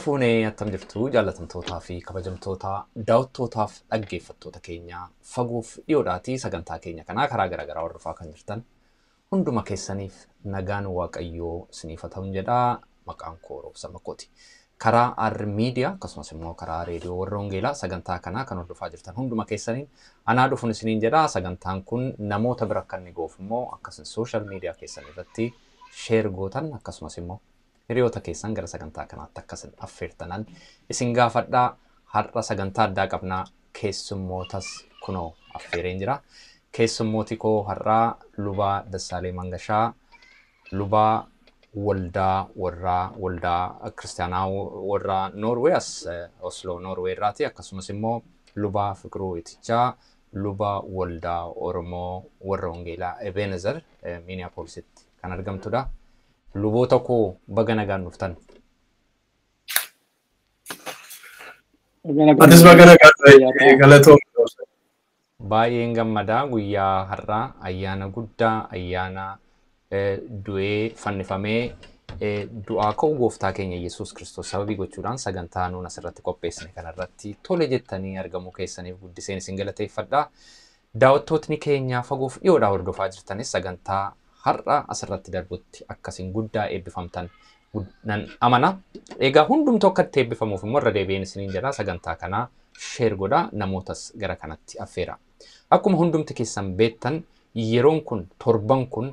Harka fuunee attam jirtu jaallatamtootaa fi kabajamtoota daawwattootaaf dhaggeeffattoota keenya fagoof dhiyoodhaatii sagantaa keenya kanaa karaa garaagaraa hordofaa kan jirtan hunduma keessaniif nagaan Waaqayyoo isiniif haa ta'u jedhaa. Maqaan koo Roobsa Makooti. Karaa R Media akkasumas immoo karaa reediyoo warra Wangeelaa sagantaa kanaa kan hordofaa jirtan hunduma keessaniin anaa dhufuun isiniin jedhaa. Sagantaan kun namoota bira akka inni ga'uuf immoo akkasumas social media keessan irratti share gootan akkasumas immoo hiriyoota keessan gara sagantaa kanaatti akkasin affeertanan isin gaafadhaa. Har'a sagantaa addaa qabnaa, keessummootas kunoo affeereen jira. Keessummooti koo har'aa Lubaa Dassaalee Mangashaa, Lubaa Waldaa warraa Waldaa Kiristaanaa warraa Noorwee as Osloo Noorwee irraati, akkasumas immoo Lubaa Fiqiruu Itichaa, Lubaa Waldaa Oromoo warra Wangeelaa Ebenezer Minneapolisitti kan argamtudha. Luboota koo, baga nagaan dhuftan. Atis baga nagaan, galatoomii. Baay'een gammadaa. Guyyaa har'aa ayyaana guddaa, ayyaana du'ee fannifamee du'aa ka'uu gooftaa keenya Yesuus Kiristoos sababii gochuudhaan sagantaa nuun asirratti qopheessine kanarratti tole jettanii argamuu keessaniif guddiseen isin galateeffadha. Daawwattootni keenya fagoof dhiyoodhaa hordofaa jirtanis sagantaa har'a asirratti darbutti akkasiin guddaa eebbifamtan nan amana. Egaa hundumtuu akka itti eebbifamuuf immoo irra deebi'een isiniin jedha, sagantaa kanaa share godhaa, namootas gara kanatti affeera. Akkuma hundumti keessan beektan, yeroon kun, torban kun,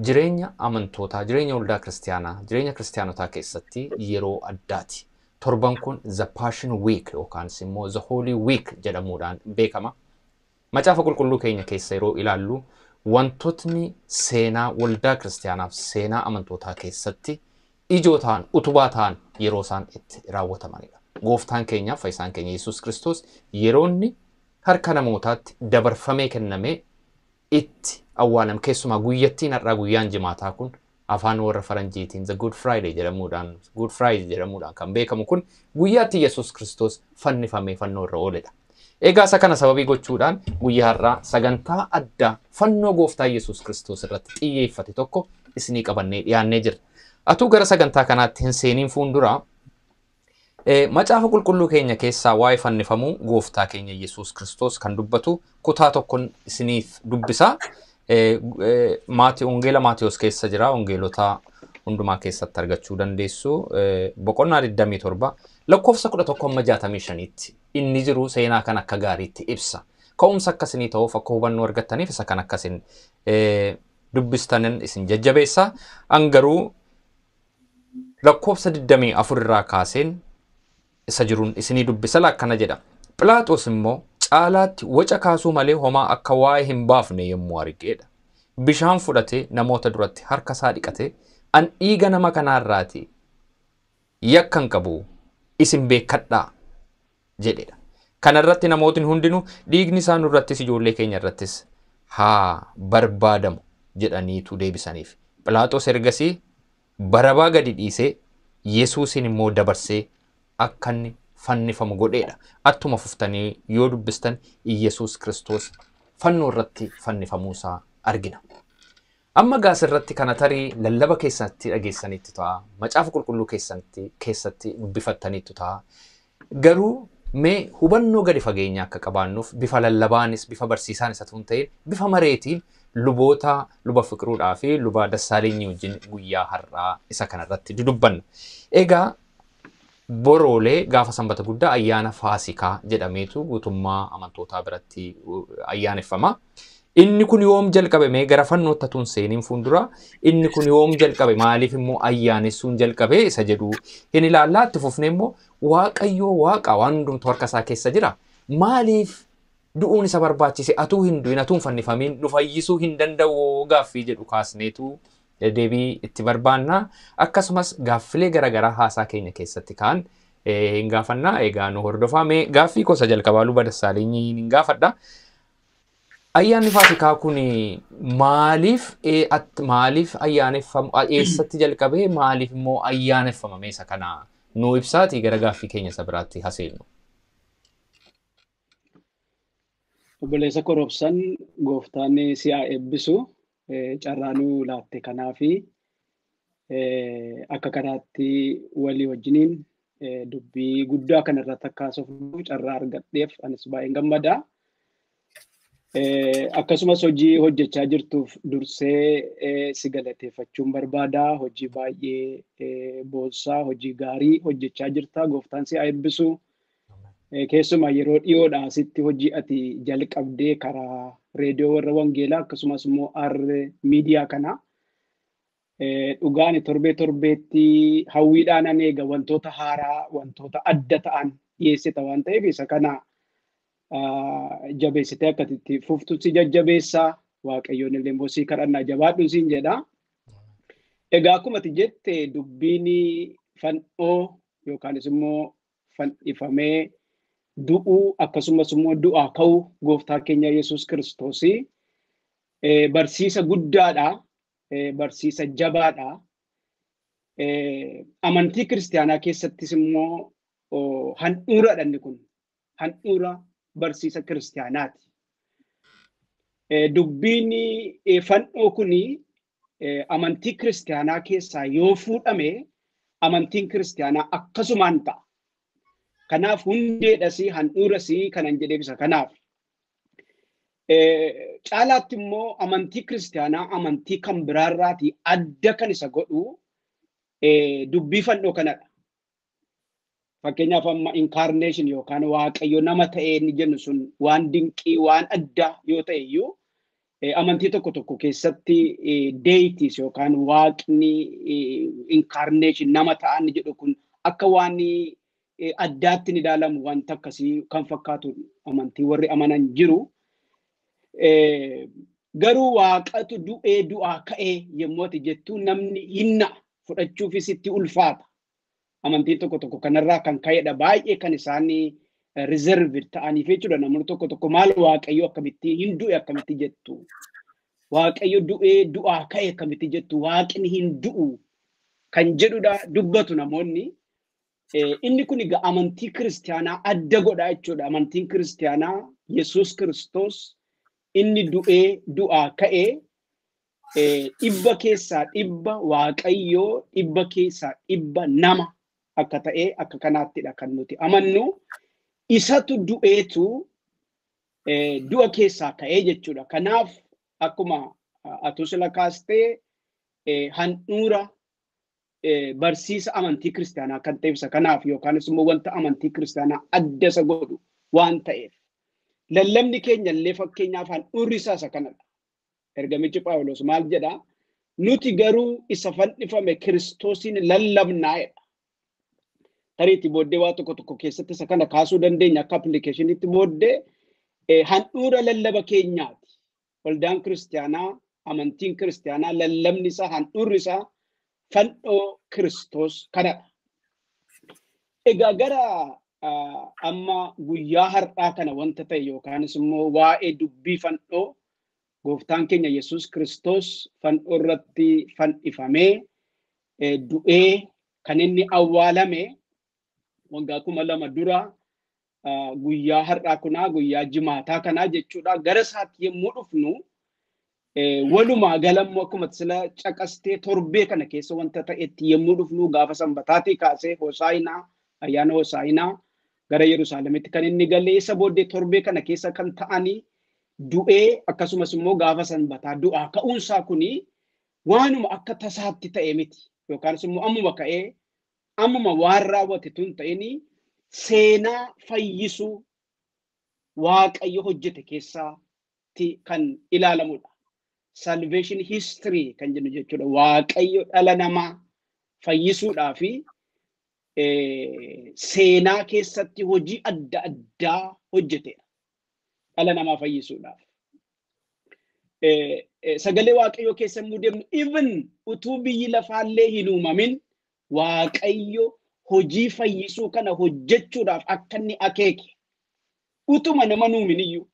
jireenya amantootaa, jireenya waldaa kiristaanaa, jireenya kiristaanotaa keessatti yeroo addaati. Torban kun The Passion Week yookaan immoo The Holy Week jedhamuudhaan beekama. Macaafa qulqulluu keenya keessa yeroo ilaallu, wantootni seenaa waldaa kiristaanaaf seenaa amantootaa keessatti ijoo ta'an, utubaa ta'an yeroo isaan itti raawwatamanidha. Gooftaan keenya, fayyisaan keenya Yesuus Kiristoos yeroo inni harka namootaatti dabarfamee kennamee itti awwaalame, keessumaa guyyattiin har'aa, guyyaan jimaataa kun, afaan warra faranjiitiin The Good Friday jedhamuudhaan, Good Friday jedhamuudhaan kan beekamu kun, guyyaatti Yesuus Kiristoos fannifamee fannoo irra ooledha. Egaa isa kana sababii gochuudhaan guyyaa har'aa sagantaa addaa fannoo gooftaa Yesuus Kiristoos irratti xiyyeeffate tokko isinii qabannee dhiyaannee jirra. Atuu gara sagantaa kanaatti hin seeniin fuulduraa macaafa qulqulluu keenya keessaa waa'ee fannifamuu gooftaa keenya Yesuus Kiristoos kan dubbatu kutaa tokkon isiniif dubbisa. Wangeela Maatiyos keessa jira. Wangeelota hundumaa keessatti argachuu dandeessu. Boqonnaa 27 lakkoofsa 11 hamma 65tti inni jiru seenaa kan akka gaariitti ibsa. Ka'umsa akkasinii ta'uuf, akka hubannoo argattaniif isa kan akkasin dubbistanin isin jajjabeessa. An garuu lakkoofsa 24 irraa kaaseen isa jiruun isinii dubbisa. Akkana jedha. Philaaxoos immoo caalaatti waca kaasuu malee homaa akka waa'ee hin baafne yommuu argeedha. Bishaan fudhatee namoota duratti harka isaa dhiqatee, "An dhiiga nama kanaarraati yakka hin qabu, isin beekkadhaa" jedhedha. Kanarratti namootni hundinuu, "Dhiigni isaa nurrattis ijoollee keenya irrattis haa barbaadamu" jedhaniitu deebisaniif. Philaaxoos ergasii Barabaa gadi dhiisee Yesuusin immoo dabarsee akka inni fannifamu godheedha. Attuma fuftanii yoo dubbistan Yesuus Kiristoos fannoo irratti fannifamuusaa argina. Amma gaas irratti kana tarii lallaba keessatti dhageessaniitu ta'a. Macaafa qulqulluu keessatti dubbifattaniitu ta'a. Garuu mee hubannoo gadi fageenyaa akka qabaannuuf bifa lallabaanis bifa barsiisaanis haa ta'in bifa mareetiin luboota, Luba Fiqiruudhaa fi Luba Dassaaleenyii wajjin guyyaa har'aa isa kanarratti dudubbanna. Egaa boroolee gaafa sanbata guddaa ayyaana Faasikaa jedhameetu guutummaa amantootaa biratti ayyaaneffama. Inni kun yoom jalqabe? Mee gara fannootti atuun seeniin fuuldura inni kun yoom jalqabe, maaliif immoo ayyaanessuun jalqabe isa jedhu hin ilaallaa. Itti fufnee immoo Waaqayyoo Waaqa waan hundumtu harka isaa keessa jira. Maaliif du'uun isa barbaachise? Atuu hin du'in, atuu hin fannifamiin nu fayyisuu hin danda'u gaaffii jedhu kaasneetu deebii itti barbaanna. Akkasumas gaaffilee garaagaraa haasaa keenya keessatti ka'an hin gaafannaa. Egaa nu hordofaa. Mee gaaffii gosa jalqabaa Luba Dassaaleenyii hin gaafadha. Ayyaanni Faasikaa kun maaliif ayyaaneffamu, eessatti jalqabee, maaliif immoo ayyaaneffamame, isa kana nuu ibsaatii gara gaaffii keenya isa biraatti haseennu. Obboleessa Korobsan, gooftaan si haa eebbisu, carraa nuu laatte kanaafi akka kanaatti walii wajjiniin Dubbii guddaa kanarratti akka haasofnuuf carraa argadheef anis baay'een gammada. Akkasumas hojii hojjechaa jirtuuf dursee si galateeffachuun barbaada. Hojii baay'ee boonsaa, hojii gaarii hojjechaa jirta. Gooftaan si haa eebbisu. Keessumaa yeroo dhiyoodhaa asitti hojii ati jalqabdee karaa reediyoo warra Wangeelaa akkasumas immoo R miidiyaa kana. Dhugaan torbee torbeetti hawwiidhaan an eega wantoota haaraa, wantoota adda ta'an dhiyeessita waan ta'eef isa kana jabeessitee akka itti fuftu si jajjabeessaa. Waaqayyoon illee immoo si kadhannaa jabaadhu siin jedha. Egaa akkuma ati jette dubbiin fannoo yookaanis immoo fannifamee du'uu akkasumas immoo du'aa ka'uu gooftaa keenya Yesuus Kiristoosii barsiisa guddaadha. Barsiisa jabaadha. Amantii kiristaanaa keessattis immoo handhuuradha inni kun. Handhuura barsiisa kiristaanaati. Dubbiin fannoo kuni amantii kiristaanaa keessaa yoo fuudhame amantiin kiristaanaa akkasumaan ta'a. Kanaaf hundeedhas handhuuras kanan jedhee ibsa. Kanaaf caalaatti immoo amantii kiristaanaa amantii kan biraarraatii adda kan isa godhu dubbii fannoo kanadha. Fakkeenyaaf amma incarnation yookaan waaqayyo nama ta'ee inni jennu sun waan dinqii waan addaa yoo ta'e iyyuu amantii tokko tokko keessatti deities yookaan waaqni incarnation nama ta'an inni jedhu kun akka waan addaatti ni ilaalamu wanta akkasii kan fakkaatu amantii warri amanan jiru. Garuu waaqatu du'ee du'aa ka'ee yommuu ati jettu namni hinna fudhachuufis itti ulfaata. Amantiin tokko tokko kanarraa kan ka'edha. Baay'ee kan isaan reserved ta'aniif jechuudha. Namoonni tokko tokko maal waaqayyo akkamitti hin du'e akkamitti jettu. Waaqayyo du'ee du'aa ka'e akkamitti jettu. Waaqni hin du'u kan jedhudha dubbatu namoonni. Inni kun egaa amantii kiristaanaa adda godha jechuudha. Amantiin kiristaanaa Yesuus Kiristoos inni du'ee du'aa ka'ee 100% waaqayyoo 100% nama akka ta'e akka kanaattidha kan nuti amannu. Isatu du'eetu du'a keessaa ka'ee jechuudha. Kanaaf akkuma atu sila kaastee handhuura barsiisa amantii kiristaanaa kan ta'e ibsa. Kanaaf yookaanis immoo wanta amantii kiristaanaa adda isa godhu waan ta'eef. Lallabni keenya illee fakkeenyaaf handhuurri isaa isa kanadha. Ergamichi Phaawulos maal jedhaa? Nuti garuu isa fannifame Kiristoosiin lallabnaa jedha. Tariitti booddee waa tokko tokko keessatti isa kana kaasuu dandeenya akka appilikeeshiniitti booddee handhuura lallaba keenyaati. Waldaan kiristaanaa, amantiin kiristaanaa lallabni isaa handhuurri isaa fannoo Kiristoos kanadha. Egaa gara amma guyyaa har'aa kana wanta ta'e yookaanis immoo waa'ee dubbii fannoo gooftaan keenya Yesuus Kiristoos fannoo irratti fannifamee du'ee kan inni awwaalame waggaa 2000 dura guyyaa har'aa kunaa guyyaa jimaataa kanaa jechuudha. Gara isaatti yommuu dhufnu walumaa galammoo akkuma sila caqastee torbee kana keessa wanta ta'etti yommuu dhufnu gaafa sanbataatii kaasee Hosaayinaa ayyaana Hosaayinaa gara Yerusaalemitti kan inni galee isa booddee torbee kana keessa kan ta'anii du'ee akkasumas immoo gaafa sanbataa du'aa ka'uunsaa kuni waanuma akka tasaatti ta'e miti yookaanis immoo ammuma ka'ee ammuma waan raawwate tun ta'ini seenaa fayyisuu waaqayyo hojjete keessatti kan ilaalamudha. Salvation history kan jennu jechuudha. Waaqayyo dhala namaa fayyisuudhaa fi seenaa keessatti hojii adda addaa hojjetedha. Dhala namaa fayyisuudhaaf. Sagalee waaqayyoo keessa immoo deemnu even utuu biyyi lafaallee hin uumamin waaqayyo hojii fayyisuu kana hojjechuudhaaf akka inni akeeke utuma nama nuumin iyyuu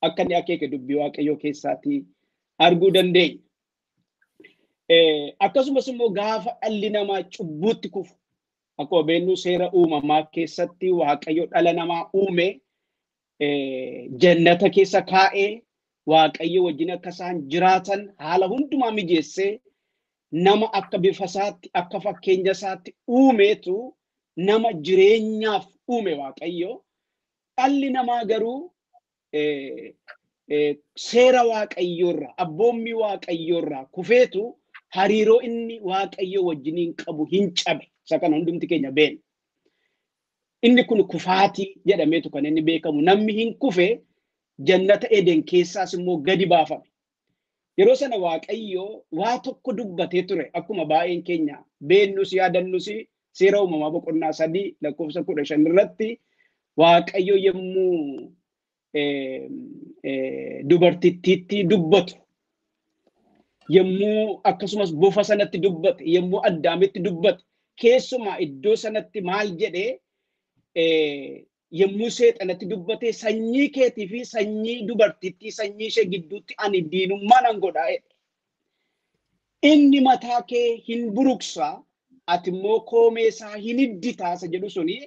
akka inni akeeke dubbii waaqayyoo keessaatii arguu dandeenya. Akkasumas immoo gaafa dhalli namaa cubbuutti kufu akkuma beeknu seera uumamaa keessatti waaqayyo dhala namaa uume jannata keessa kaa'ee waaqayyo wajjin akka isaan jiraatan haala hundumaa mijeessee nama akka bifa isaatti akka fakkeenya isaatti uumeetu Nama jireenyaaf uume Waaqayyo. Dhalli namaa garuu seera Waaqayyoorraa, abboommii Waaqayyoorraa kufeetu hariiroo inni Waaqayyo wajjiniin qabu hin cabe. Isa kana hundumti keenya beekna. Inni kun kufaatii jedhameetu kan inni beekamu. Namni hin kufe jannata Eden keessaas immoo gadi baafame. Yeroo sana Waaqayyo waa tokko dubbatee ture. Akkuma baay'een keenya beennus yaadannus seera uumamaa boqonnaa 3 lakkoofsa 15 irratti Waaqayyo yommuu dubartittiitti dubbatu, yommuu akkasumas bofa sanatti dubbate, yommuu Addaamitti dubbate, keessumaa iddoo sanatti maal jedhee yommuu seexanatti dubbate, sanyii keetii fi sanyii dubartittii sanyii ishee gidduutti ani diinummaa nan godhaa jedhe. Inni mataa kee hin buruksaa, ati immoo koomee isaa hin hidditaa isa jedhu suni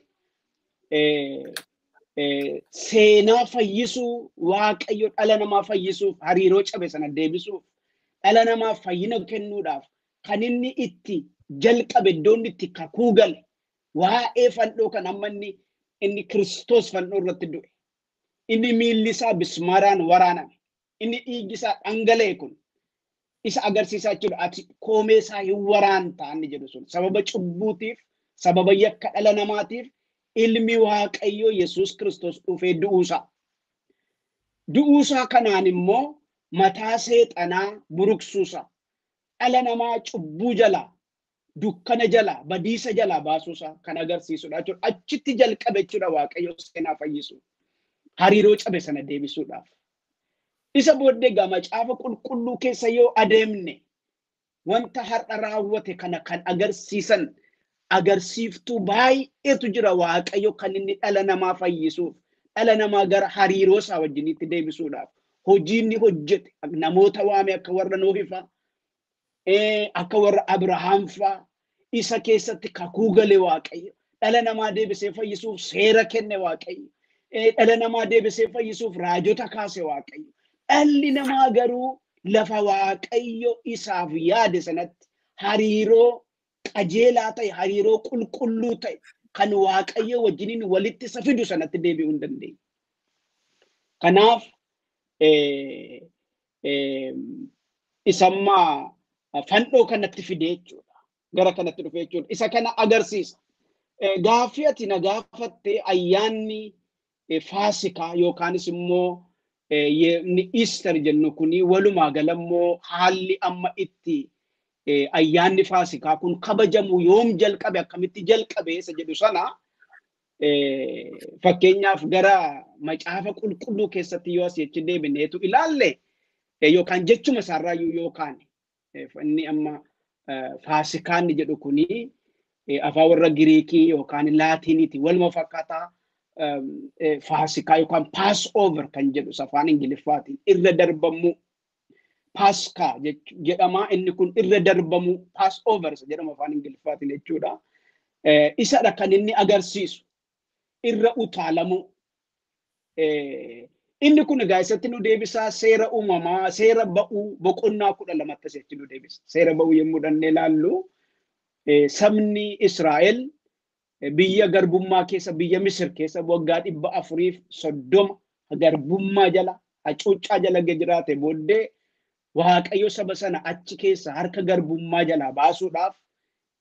seenaa fayyisuu Waaqayyo dhala namaa fayyisuuf hariiroo cabe sana deebisuuf dhala namaa fayyina kennuudhaaf kan inni itti jalqabe iddoon itti kakuu gale waa'ee fannoo kan amma inni Kiristoos fannoo irratti du'e. Inni miilli isaa bismaaraan waraaname. Inni dhiiggi isaa dhangala'e kun isa agarsiisaa jechuudha. Ati koomee isaa hin waraantaa inni jedhu sun sababa cubbuutiif, sababa yakka dhala namaatiif ilmi Waaqayyoo Yesuus Kiristoos dhufee du'uusaa. Du'uusaa kanaan immoo mataa seexanaa buruksuusaa. Dhala namaa cubbuu jalaa, dukkana jalaa, badiisa jalaa baasuusaa kan agarsiisudha jechuudha. Achitti jalqabe jechuudha Waaqayyo seenaa fayyisu. Hariiroo cabe sana deebisuudhaaf. Isa booddee egaa macaafa qulqulluu keessa yoo adeemne wanta har'a raawwate kana kan agarsiisan agarsiiftuu baay'eetu jira. Waaqayyo kan inni dhala namaa fayyisuuf, dhala namaa gara hariiroo isaa wajjinitti deebisuudhaaf hojii inni hojjete namoota waame akka warra Noohi fa'a, akka warra Abrahaam fa'a isa keessatti kakuu gale Waaqayyo. Dhala namaa deebisee fayyisuuf seera kenne Waaqayyo. Dhala namaa deebisee fayyisuuf raajota kaase Waaqayyo. Dhalli namaa garuu lafa Waaqayyo isaaf yaade sanatti hariiroo qajeelaa ta'e, hariiroo qulqulluu ta'e kan Waaqayyo wajjiniin walitti isa fidu sanatti deebi'uu hin dandeenye. Kanaaf isammaa fannoo kanatti fide jechuudha. Gara kanatti dhufe jechuudha. Isa kana agarsiisa. Gaaffii ati na gaafatte ayyaanni Faasikaa yookaanis immoo Easter jennu kuni walumaa galammoo haalli amma itti ayyaanni Faasikaa kun kabajamu yoom jalqabe, akkamitti jalqabe isa jedhu sana fakkeenyaaf gara macaafa qulqulluu keessatti yoo asii achi deebineetu ilaalle yookaan jechuma isaarraayyuu yookaan inni amma Faasikaanni jedhu kuni afaan warra Giriikii yookaan Laatiiniiti waluma fakkaataa Faasikaa yookaan Passover kan jedhu afaan Ingiliffaatiin irra darbamuu Paskaa jedhama. Inni kun irra darbamuu Passover jedhama afaan Ingiliffaatiin jechuudha. Isadha kan inni agarsiisu irra utaalamuu. Inni kun egaa isatti nu deebisaa seera uumamaa, seera ba'uu boqonnaa 12 asitti nu deebisa. Seera ba'uu yommuu dhannee ilaallu sabni Israa'el biyya garbummaa keessa, biyya Misir keessa waggaa 430 garbummaa jala, hacuuccaa jala jiraate booddee Waaqayyo saba sana achi keessa harka garbummaa jalaa baasuudhaaf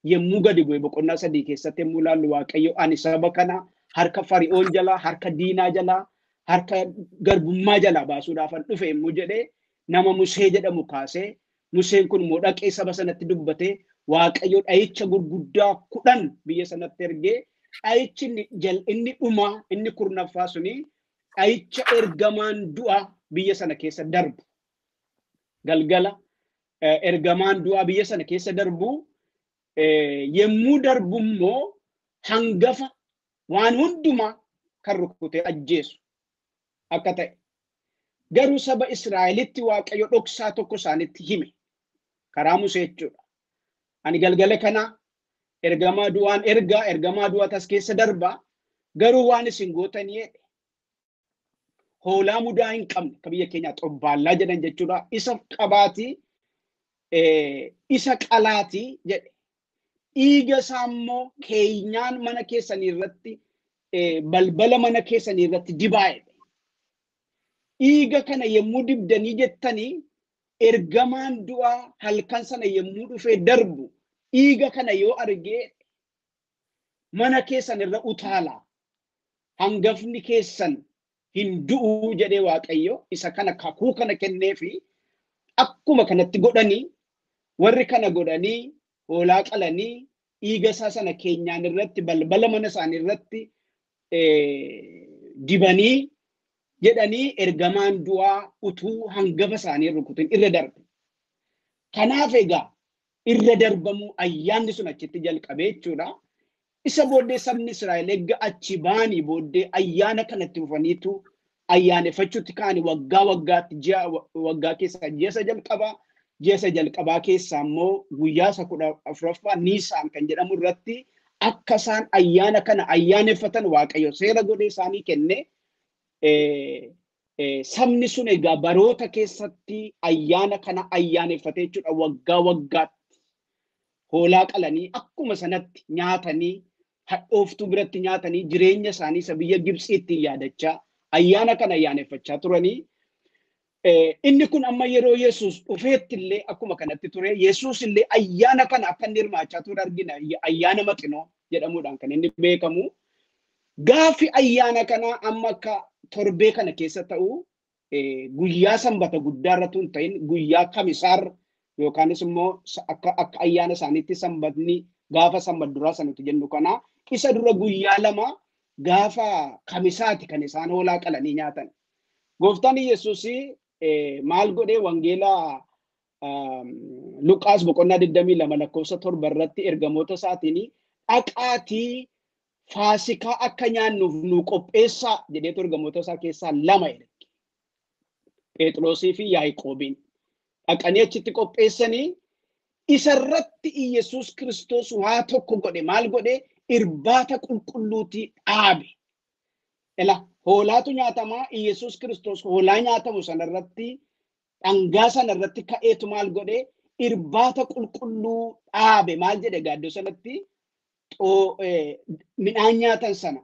yommuu gadi bu'e boqonnaa 3 keessatti yommuu ilaallu Waaqayyo ani saba kana harka Fari'oon jalaa, harka diinaa jalaa, harka garbummaa jalaa baasuudhaaf an dhufe yommuu jedhee nama Musee jedhamu kaasee Museen kun immoo dhaqee saba sanatti dubbatee Waaqayyo dha'icha gurguddaa 10 biyya sanatti ergee dha'ichi inni dhumaa inni 10ffaa suni dha'icha ergamaan du'a biyya sana keessa darbu. Galgala ergamaan du'a biyya sana keessa darbu yommuu darbu immoo hangafa waan hundumaa kan rukutee ajjeesu akka ta'e. Garuu saba Israa'elitti Waaqayyo dhoksaa tokko isaanitti hime karaa Musee jechuudha. Ani galgala kana ergamaa du'aan ergaa ergamaa du'aa tas keessa darba garuu waan isin gootanii jedhe. Hoolaa mudaa hin qabne akka biyya keenyaa xobbaallaa jedhan jechuudha. Isa qabaatii isa qalaatii jedhe. Dhiiga isaa immoo keenyaan mana keessanii irratti, balbala mana keessanii irratti dibaa jedhe. Dhiiga kana yommuu dibdanii jettanii, ergamaan du'aa halkan sana yommuu dhufee darbu dhiiga kana yoo argee mana keessan irra utaala. Hangafni keessan hin du'uu jedhee Waaqayyo isa kana kakuu kana kenneefi akkuma kanatti godhanii, warri kana godhanii hoolaa qalanii dhiiga isaa sana keenyaan irratti, balbala mana isaanii irratti dibanii jedhanii, ergamaan du'aa utuu hangafa isaanii rukutin irra darbe. Kanaaf egaa irra darbamuu ayyaanni sun achitti jalqabe jechuudha. Isa booddee sabni Israa'el eegga achi baanii booddee ayyaana kanatti fufaniitu ayyaaneffachuutti ka'anii, waggaa waggaatti, ji'a waggaa keessaa ji'a isa jalqabaa, ji'a isa jalqabaa keessaa immoo guyyaa isa 14ffaa Niisaan kan jedhamu irratti akka isaan ayyaana kana ayyaaneffatan Waaqayyo seera godhee isaanii kenne. Sabni sun egaa baroota keessatti ayyaana kana ayyaaneffate jechuudha. Waggaa waggaatti hoolaa qalanii, akkuma sanatti nyaatanii, hadhooftuu biratti nyaatanii, jireenya isaanii isa biyya Gibxiitti yaadachaa ayyaana kana ayyaaneffachaa turanii. Inni kun amma yeroo Yesuus dhufeetti illee akkuma kanatti ture. Yesuus illee ayyaana kana akka inni hirmaachaa ture argina. Ayyaana Maxinoo jedhamuudhaan kan inni beekamu. Gaafi ayyaana kanaa amma akka torbee kana keessa ta'u, guyyaa Sanbata guddaa irratti hin ta'in, guyyaa Kamisaarra, yookaanis immoo akka ayyaana isaaniitti sanbatni gaafa Sanbat duraa sanatti jennu kana isa dura guyyaa 2, gaafa Kamisaati kan isaan hoolaa qalanii nyaatan. Gooftaan Yesuus maal godhee? Wangeelaa Luqaas boqonnaa 22 lakkoofsa 7 irratti ergamoota isaatiin, "Dhaqaatii Faasikaa akka nyaannuuf nu qopheessaa" jedheetu ergamoota isaa keessaa lama erge. Phexrosii fi Yaaqoobiin. Dhaqanii achitti qopheessanii, isarratti Iyyasuus Kiristoos waa tokko godhe. Maal godhe? Irbaata qulqulluutii dhaabe. Ela hoolaatu nyaatamaa, Iyyasuus Kiristoos hoolaa nyaatamu sanarratti, dhangaa sanarratti ka'eetu maal godhe? Irbaata qulqulluu dhaabe. Maal jedhe gaaddoo sanatti? Midhaan nyaatan sana,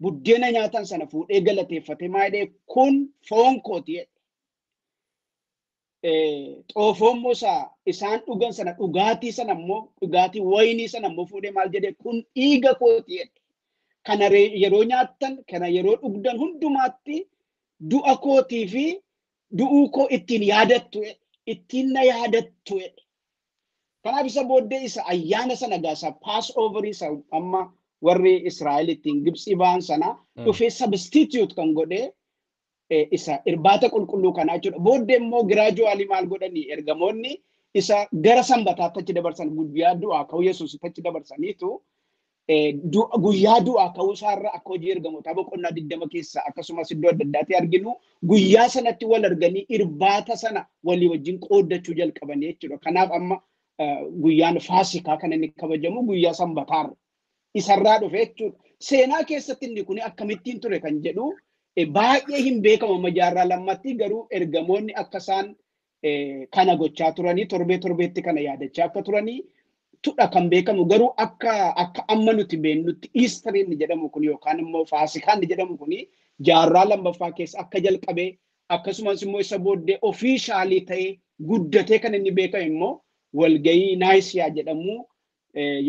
buddeena nyaatan sana fuudhee galateeffate. Maal jedhee? "Kun foon kooti" jedhe. Xoofoo immoo isaan dhugan sana, dhugaatii sana immoo, dhugaatii wayinii sana immoo fuudhee maal jedhee? "Kun dhiiga kooti" jedhe. "Kana yeroo nyaattan, kana yeroo dhugdan hundumaatti du'a kootii fi du'uu koo ittiin yaadattu, ittiin na yaadattu" jedhe. Kanaaf isa booddee isa ayyaana sana gaasa Passover, isa amma warri Israa'el ittiin Gibxii ba'an sana dhufee substitute kan godhee isa irbaata qulqulluu kanaa jechuudha. Booddee immoo gradually maal godhanii? Ergamoonni isa gara Sanbataatti achi dabarsan. Guyyaa du'aa ka'uu Yesuus achi dabarsaniitu, guyyaa du'aa ka'uu isaarra akka Hojii Ergamootaa boqonnaa 20 keessa akkasumas iddoo adda addaatti arginu, guyyaa sanatti wal arganii irbaata sana walii wajjin qooddachuu jalqabanii jechuudha. Kanaaf amma guyyaan Faasikaa kan inni kabajamu guyyaa Sanbataarra isarraa dhufe jechuudha. Seenaa keessatti inni kun akkamittiin ture kan jedhu baay'ee hin beekamu amma jaarraa lammatti. Garuu ergamoonni akka isaan kana gochaa turanii, torbee torbeetti kana yaadachaa akka turanii tudha kan beekamu. Garuu akka amma nuti beennutti Easteriin jedhamu kun yookaan immoo Faasikaan jedhamu kun jaarraa lammaffaa keessa akka jalqabee, akkasumas immoo isa booddee officially ta'ee guddatee kan inni beekamu immoo walgayii Naayisiyaa jedhamu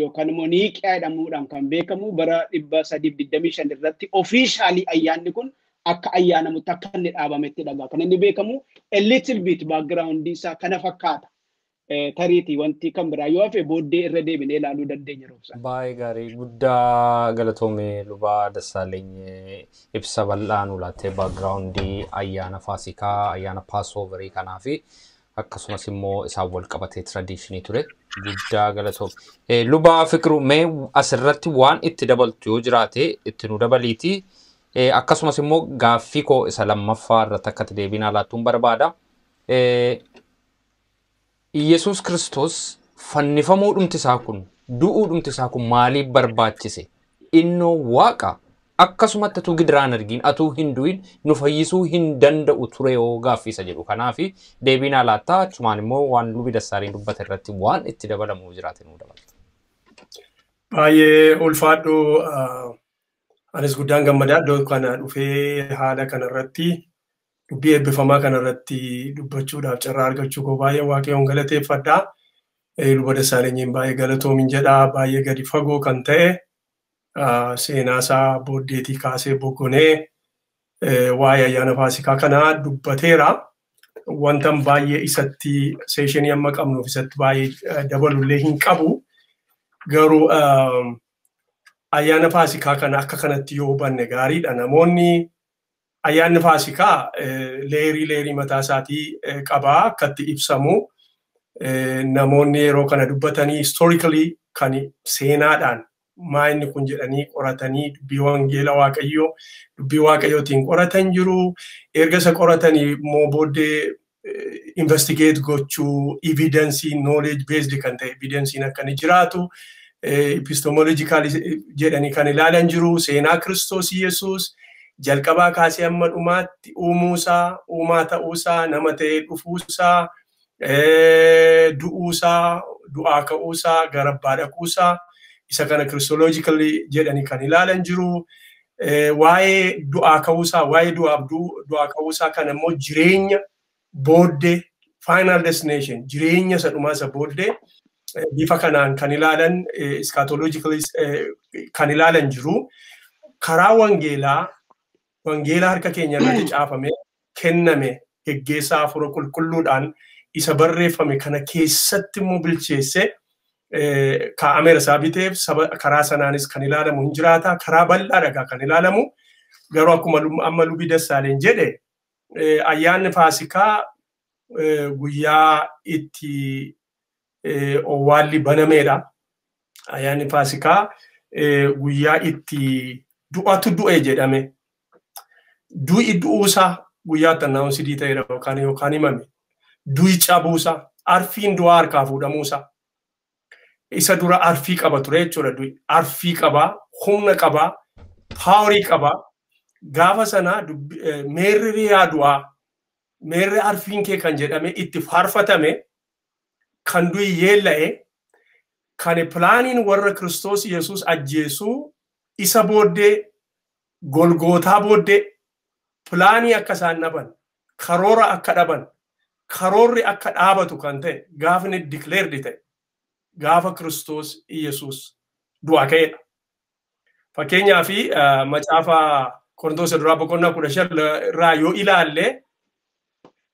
yookaan immoo Niiqiyaa jedhamuudhaan kan beekamu bara 325 irratti officially ayyaanni kun akka ayyaanamutti akka inni dhaabametti dhagaa kan inni beekamu. A little bit background isaa kana fakkaata. Tariitii wanti kan biraa yoo hafe booddee irra deebinee ilaaluu dandeenya, Roobsa. Baay'ee gaarii, guddaa galatoome Lubaa Dassaaleeny, ibsa bal'aa nu laattee backgroundii ayyaana Faasikaa, ayyaana Passoverii kanaa fi akkasumas immoo isaan wal qabatee traditionii ture, guddaa galatoome. Lubaa Fiqiruu, mee asirratti waan itti dabaltu yoo jiraate itti nu dabaliiti. Akkasumas immoo gaaffii koo isa lammaffaa irratti akka itti deebiin laattuun barbaada. Iyyasuus Kiristoos fannifamuu dhumti isaa kun, du'uu dhumti isaa kun maaliif barbaachise? Innoo Waaqa, akkasumatti atuu gidiraan argiin, atuu hin du'in nu fayyisuu hin danda'u ture yoo gaaffii isa jedhu. Kanaaf deebiin laattaa, achumaan immoo waan Lubi Dassaaleeny dubbate irratti waan itti dabalamu jiraate nu dabalata. Baay'ee ulfaadhu, anis guddaan gammadaa iddoo kana dhufee haala kanarratti dubbii eebbifamaa kanarratti dubbachuudhaaf carraa argachuu koo baay'ee Waaqayyoon galateeffadha. Luba Dassaalenyiin baay'ee galatoomin jedha. Baay'ee gadi fagoo kan ta'e seenaasaa booddeetii kaasee bogonee waa'ee ayyaana Faasikaa kanaa dubbateera. Wantan baay'ee isatti seeshinii amma qabnuuf isatti baay'ee dabalullee hin qabu. Garuu ayyaana Faasikaa kana akka kanatti yoo hubanne gaariidha. Namoonni ayyaanni Faasikaa leerii leerii mataa isaatii qabaa akkatti ibsamu. Namoonni yeroo kana dubbatanii historically kan seenaadhaan maa inni kun jedhanii qoratanii dubbii wangeela Waaqayyoo dubbii Waaqayyootiin qoratan jiru. Erga isa qoratanii immoo booddee investigate gochuu, evidence, knowledge based kan ta'e evidensiin akka inni jiraatu epistemological jedhanii kan ilaalan jiru. Seenaa Kiristoos Yesuus jalqabaa kaasee hamma dhumaatti uumuusaa, uumaa ta'uusaa, nama ta'ee dhufuusaa, du'uusaa, du'aa ka'uusaa, gara abbaa dhaquusaa, isa kana Christologically jedhanii kan ilaalan jiru. Waa'ee du'aa ka'uusaa, waa'ee du'aaf du'aa ka'uusaa kana immoo jireenya booddee, final destination, jireenya isa dhumaa isa booddee bifa kanaan kan ilaalan, eschatologically kan ilaalan jiru. Karaa wangeelaa, wangeela harka keenya irratti caafame kenname geggeessaa Hafuura Qulqulluudhaan isa barreeffame kana keessatti immoo bilcheesse kaa'ameera isaa biteef saba karaa sanaanis kan ilaalamu hin jiraata. Karaa bal'aa dhagaa kan ilaalamu. Garuu akkuma amma Lubi Dassaaleen jedhe, ayyaanni Faasikaa guyyaa itti owwaalli banameedha. Ayyaanni Faasikaa guyyaa itti du'atu du'e jedhame. Du'i du'uusaa guyyaa itti announce ta'edha yookaan himame. Du'i cabuusaa, arfiin du'aa harkaa fuudhamuusaa. Isa dura arfii qaba ture jechuudha du'i. Arfii qabaa, humna qabaa, powerii qabaa. Gaafa sana meerri yaa du'aa, meerri arfiin kee kan jedhame itti faarfatame, kan du'i yeella'e, kan planiin warra Kiristoos Yesuus ajjeesuu isa booddee, Golgootaa booddee, planii akka isaan dhaban, karoora akka dhaban, karoorri akka dhaabatu kan ta'e gaafni declared ta'e gaafa Kiristoos Yesuus du'aa ka'edha. Fakkeenyaa fi macaafa Qorontoos duraa boqonnaa 15 irraa yoo ilaalle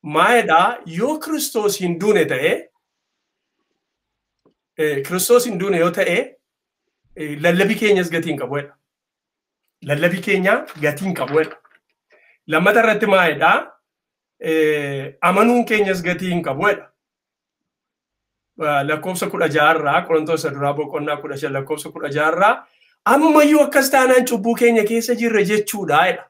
maayedhaa, yoo Kiristoos hin duune ta'e, Kiristoos hin duune yoo ta'e, lallabii keenyas gatii hin qabu jedha. Lallabii keenya gatii hin qabu jedha. Lammata irratti maayedhaa, amanuun keenyas gatii hin qabu jedha. Lakkoofsa 16rraa, Qorontoos duraa boqonnaa 15 lakkoofsa 16rraa, ammayyuu akkas taanaan cubbuu keenya keessa jirra jechuudha jedha.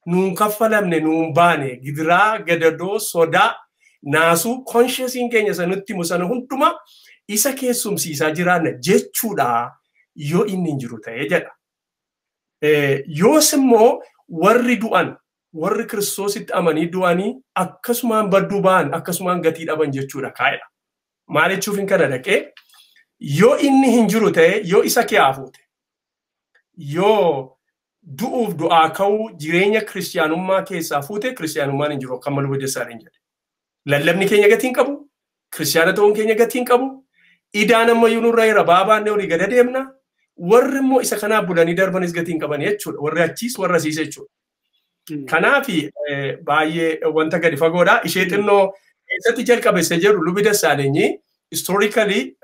Nuun kaffalamne, nuun baane gidiraa, gadadoo, sodaa, naasuu conscienceiin keenya sanutti himu sana hundumaa isa keessumsiisaa jiraanna jechuudha yoo inni hin jiru ta'e jedha. Yoos immoo warri du'an, warri Kiristoositti amanii du'anii akkasumaan badduu ba'an, akkasumaan gatii dhaban jechuudha kaa'edha. Maal jechuuf hin kana dhaqee, yoo inni hin jiru ta'e, yoo isa kee fuute, yoo du'uuf du'aa ka'uu jireenya kiristiyaanummaa keessaa fuute, kiristiyaanummaan hin jiru akka malu Dassaaleen jedhe. Lallabni keenya gatii hin qabu, kiristiyaana ta'uun keenya gatii hin qabu, idaan ammayyuu nurra jira baabaannee olii gada deemna, warri immoo isa kanaaf bulanii darbanis gatii hin qaban jechuudha. Warri achiis warra asiis jechuudha. Kanaafi baay'ee wanta gadi fagoodha. Ishee xinnoo keessatti jalqabe isa jedhu Lubi Dassaalenyi historically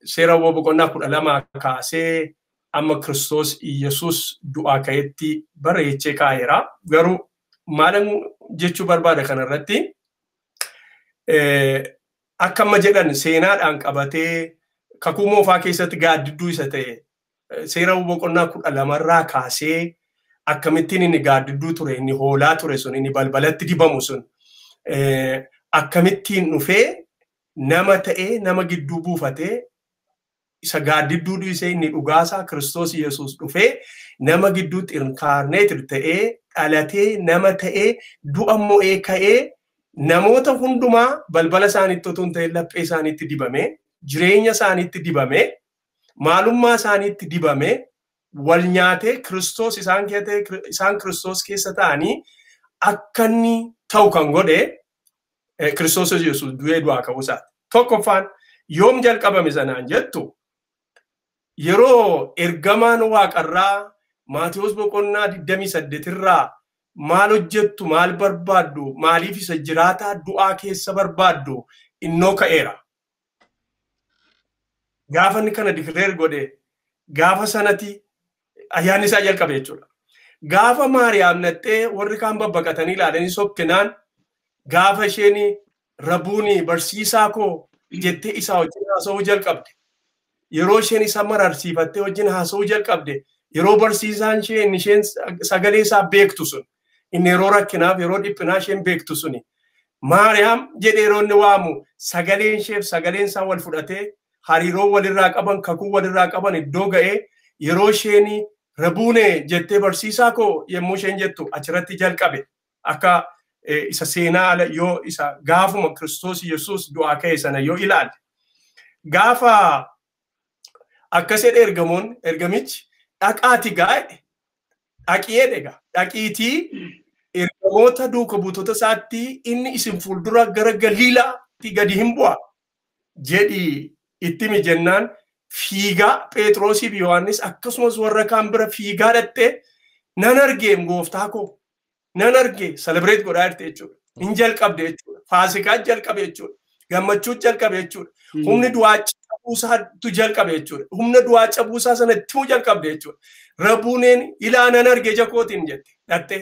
seera boqonnaa 12 kaasee amma Kiristoos Yesuus du'aa ka'etti bareechee kaa'eera. Garuu maalan jechuu barbaada kanarratti, akka amma jedhan seenaadhaan qabatee kakuu moofaa keessatti gaaddidduu isa ta'e seera boqonnaa 12rraa kaasee akkamittiin inni gaaddidduu ture, inni hoolaa ture sun, inni balbalatti dibamu sun akkamittiin dhufee nama ta'ee nama gidduu buufatee, isa gaaddidduu dhiisee inni dhugaasaa Kiristoos Yesuus dhufee nama gidduutti incarnate ta'ee dhalatee nama ta'ee du'a mo'ee ka'ee namoota hundumaa balbala isaaniitti otoo hin ta'in laphee isaaniitti dibame, jireenya isaaniitti dibame. Maalummaa isaaniitti dibame wal nyaatee Kiristoos isaan isaan Kiristoos keessa ta'anii akka inni ta'u kan godhe Kiristoos Yesuus du'ee du'aa ka'uu isaati. Tokkoffaan yoom jalqabame sanaan jettu yeroo ergamaan waaqarraa Maatiyuus boqonnaa 28 irraa maal hojjettu, maal barbaaddu, maaliif isa jiraataa du'aa keessa barbaaddu, innoo ka'eera. Gaafa inni kana declare godhe gaafa sanatti ayyaanni isaa jalqabe jechuudha. Gaafa Maariyaam nattee warri kaan babbaqatanii ilaalanii sokkinaan, gaafa isheen "Rabuuni, barsiisaa koo" jettee isaa wajjin haasa'uu jalqabde. Yeroo isheen isa mararsiifattee wajjin haasa'uu jalqabde, yeroo barsiisaan ishee inni isheen sagalee isaa beektu sun, inni yeroo rakkinaaf yeroo dhiphinaa isheen beektu suni, "Maariyaam" jedhee yeroo inni waamu, sagaleen isheef sagaleen isaa wal fudhatee, hariiroo walirraa qaban, kakuu walirraa qaban iddoo ga'ee, yeroo isheen "Rabuune" jettee, "Barsiisaa koo" yommuu isheen jettu achirratti jalqabe. Akka isa seenaa ala yoo isa gaafuma Kiristoos Yesuus du'aa ka'e sana yoo ilaalle. Gaafa akkas jedhe ergamoon, ergamichi "Dhaqaati gaa" jedhe, "Dhaqii" jedhe, "Dhaqiitii ergamoota duuka buutota isaatti inni isin fuuldura gara Galiilaatti gadi hin bu'a jedhi itti himi" jennaan, fiigaa Phexrosii fi Yohaannis akkasumas warra kaan bira fiigaa dhattee, "Nan argeem, gooftaa koo nan arge," celebrate godhaa jirte jechuudha. Hin jalqabde jechuudha. Faasikaa jalqabe jechuudha. Gammachuu jalqabe jechuudha. Humni du'aa cabuusaatu jalqabe jechuudha. Humna du'aa cabuusaa sana itti jalqabde jechuudha. "Rabuuneen, ilaa nan arge ija kootiin" jette dhatte.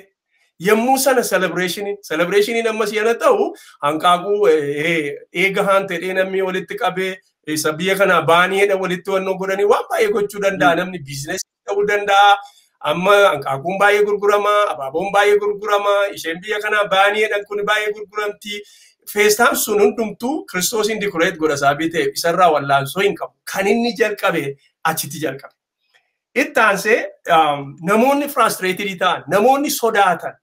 Yommuu sana celebrationiin ammas yana ta'u, hanqaaquu eega haan ta'ee namni walitti qabee, isa biyya kanaa baaniidha walitti wannoo godhanii waan baay'ee gochuu danda'a, namni businessii ta'uu danda'a. Amma hanqaaquun baay'ee gurgurama, abaaboon baay'ee gurgurama, isheen biyya kanaa baaniidha kun baay'ee gurguramti. Feestaan sun hundumtuu Kiristoosiin decorate godha sababii ta'eef isarraa wallaansoo hin qabu. Kan inni jalqabe achitti jalqabe. Itti aansee namoonni frustrated ta'an, namoonni sodaatan.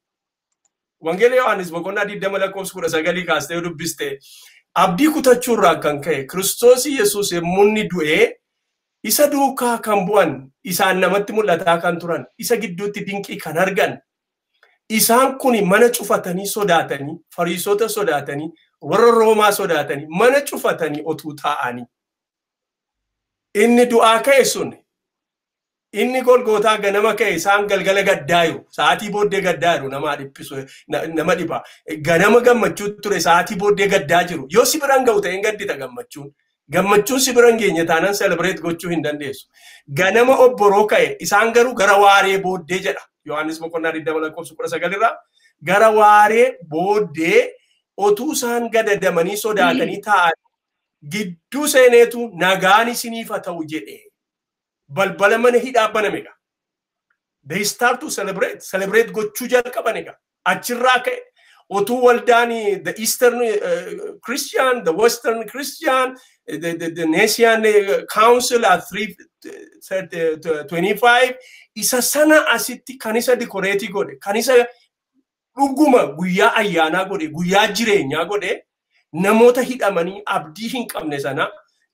Wangeela Yohaannis boqonnaa 20 lakkoofsa 19 kaastee dubbiste, abdii kutachuurraa kan ka'e Kiristoos Yesuus yommuu inni du'ee isa duukaa kan bu'an, isaan namatti mul'ataa kan turan, isa gidduutti dinqii kan argan, isaan kun mana cufatanii sodaatanii, Fariisota sodaatanii, warra Roomaa sodaatanii mana cufatanii otuu taa'anii, inni du'aa ka'e sun, inni Golgootaa ganama ka'e, isaan galgala gaddaa jiru, sa'aatii booddee gaddaa jiru. Nama dhiphisu, nama dhiba. Ganama gammachuu ture, sa'aatii booddee gaddaa jiru. Yoo si biraan ga'u ta'een gaddita. Gammachuun si biraan geenye taanaan celebrate gochuu hin dandeessu. Ganama obboroo ka'e, isaan garuu gara waaree booddee jedha Yohaannis boqonnaa 20 lakkoofsa 19 irraa. Gara waaree booddee otuu isaan gadadamanii sodaatanii taa'an gidduu seeneetu "Nagaan isiniif haa ta'u" jedhe. Balbala mana hidhaa baname egaa. They start to celebrate. Celebrate gochuu jalqaban egaa. Achirraa ka'e. Otuu waldaan the Eastern Christian, the Western Christian, the Nicene Council at 325 isa sana asitti kan isa decorate godhe, kan isa dhuguma guyyaa ayyaanaa godhe, guyyaa jireenyaa godhe, namoota hidhamanii abdii hin qabne sana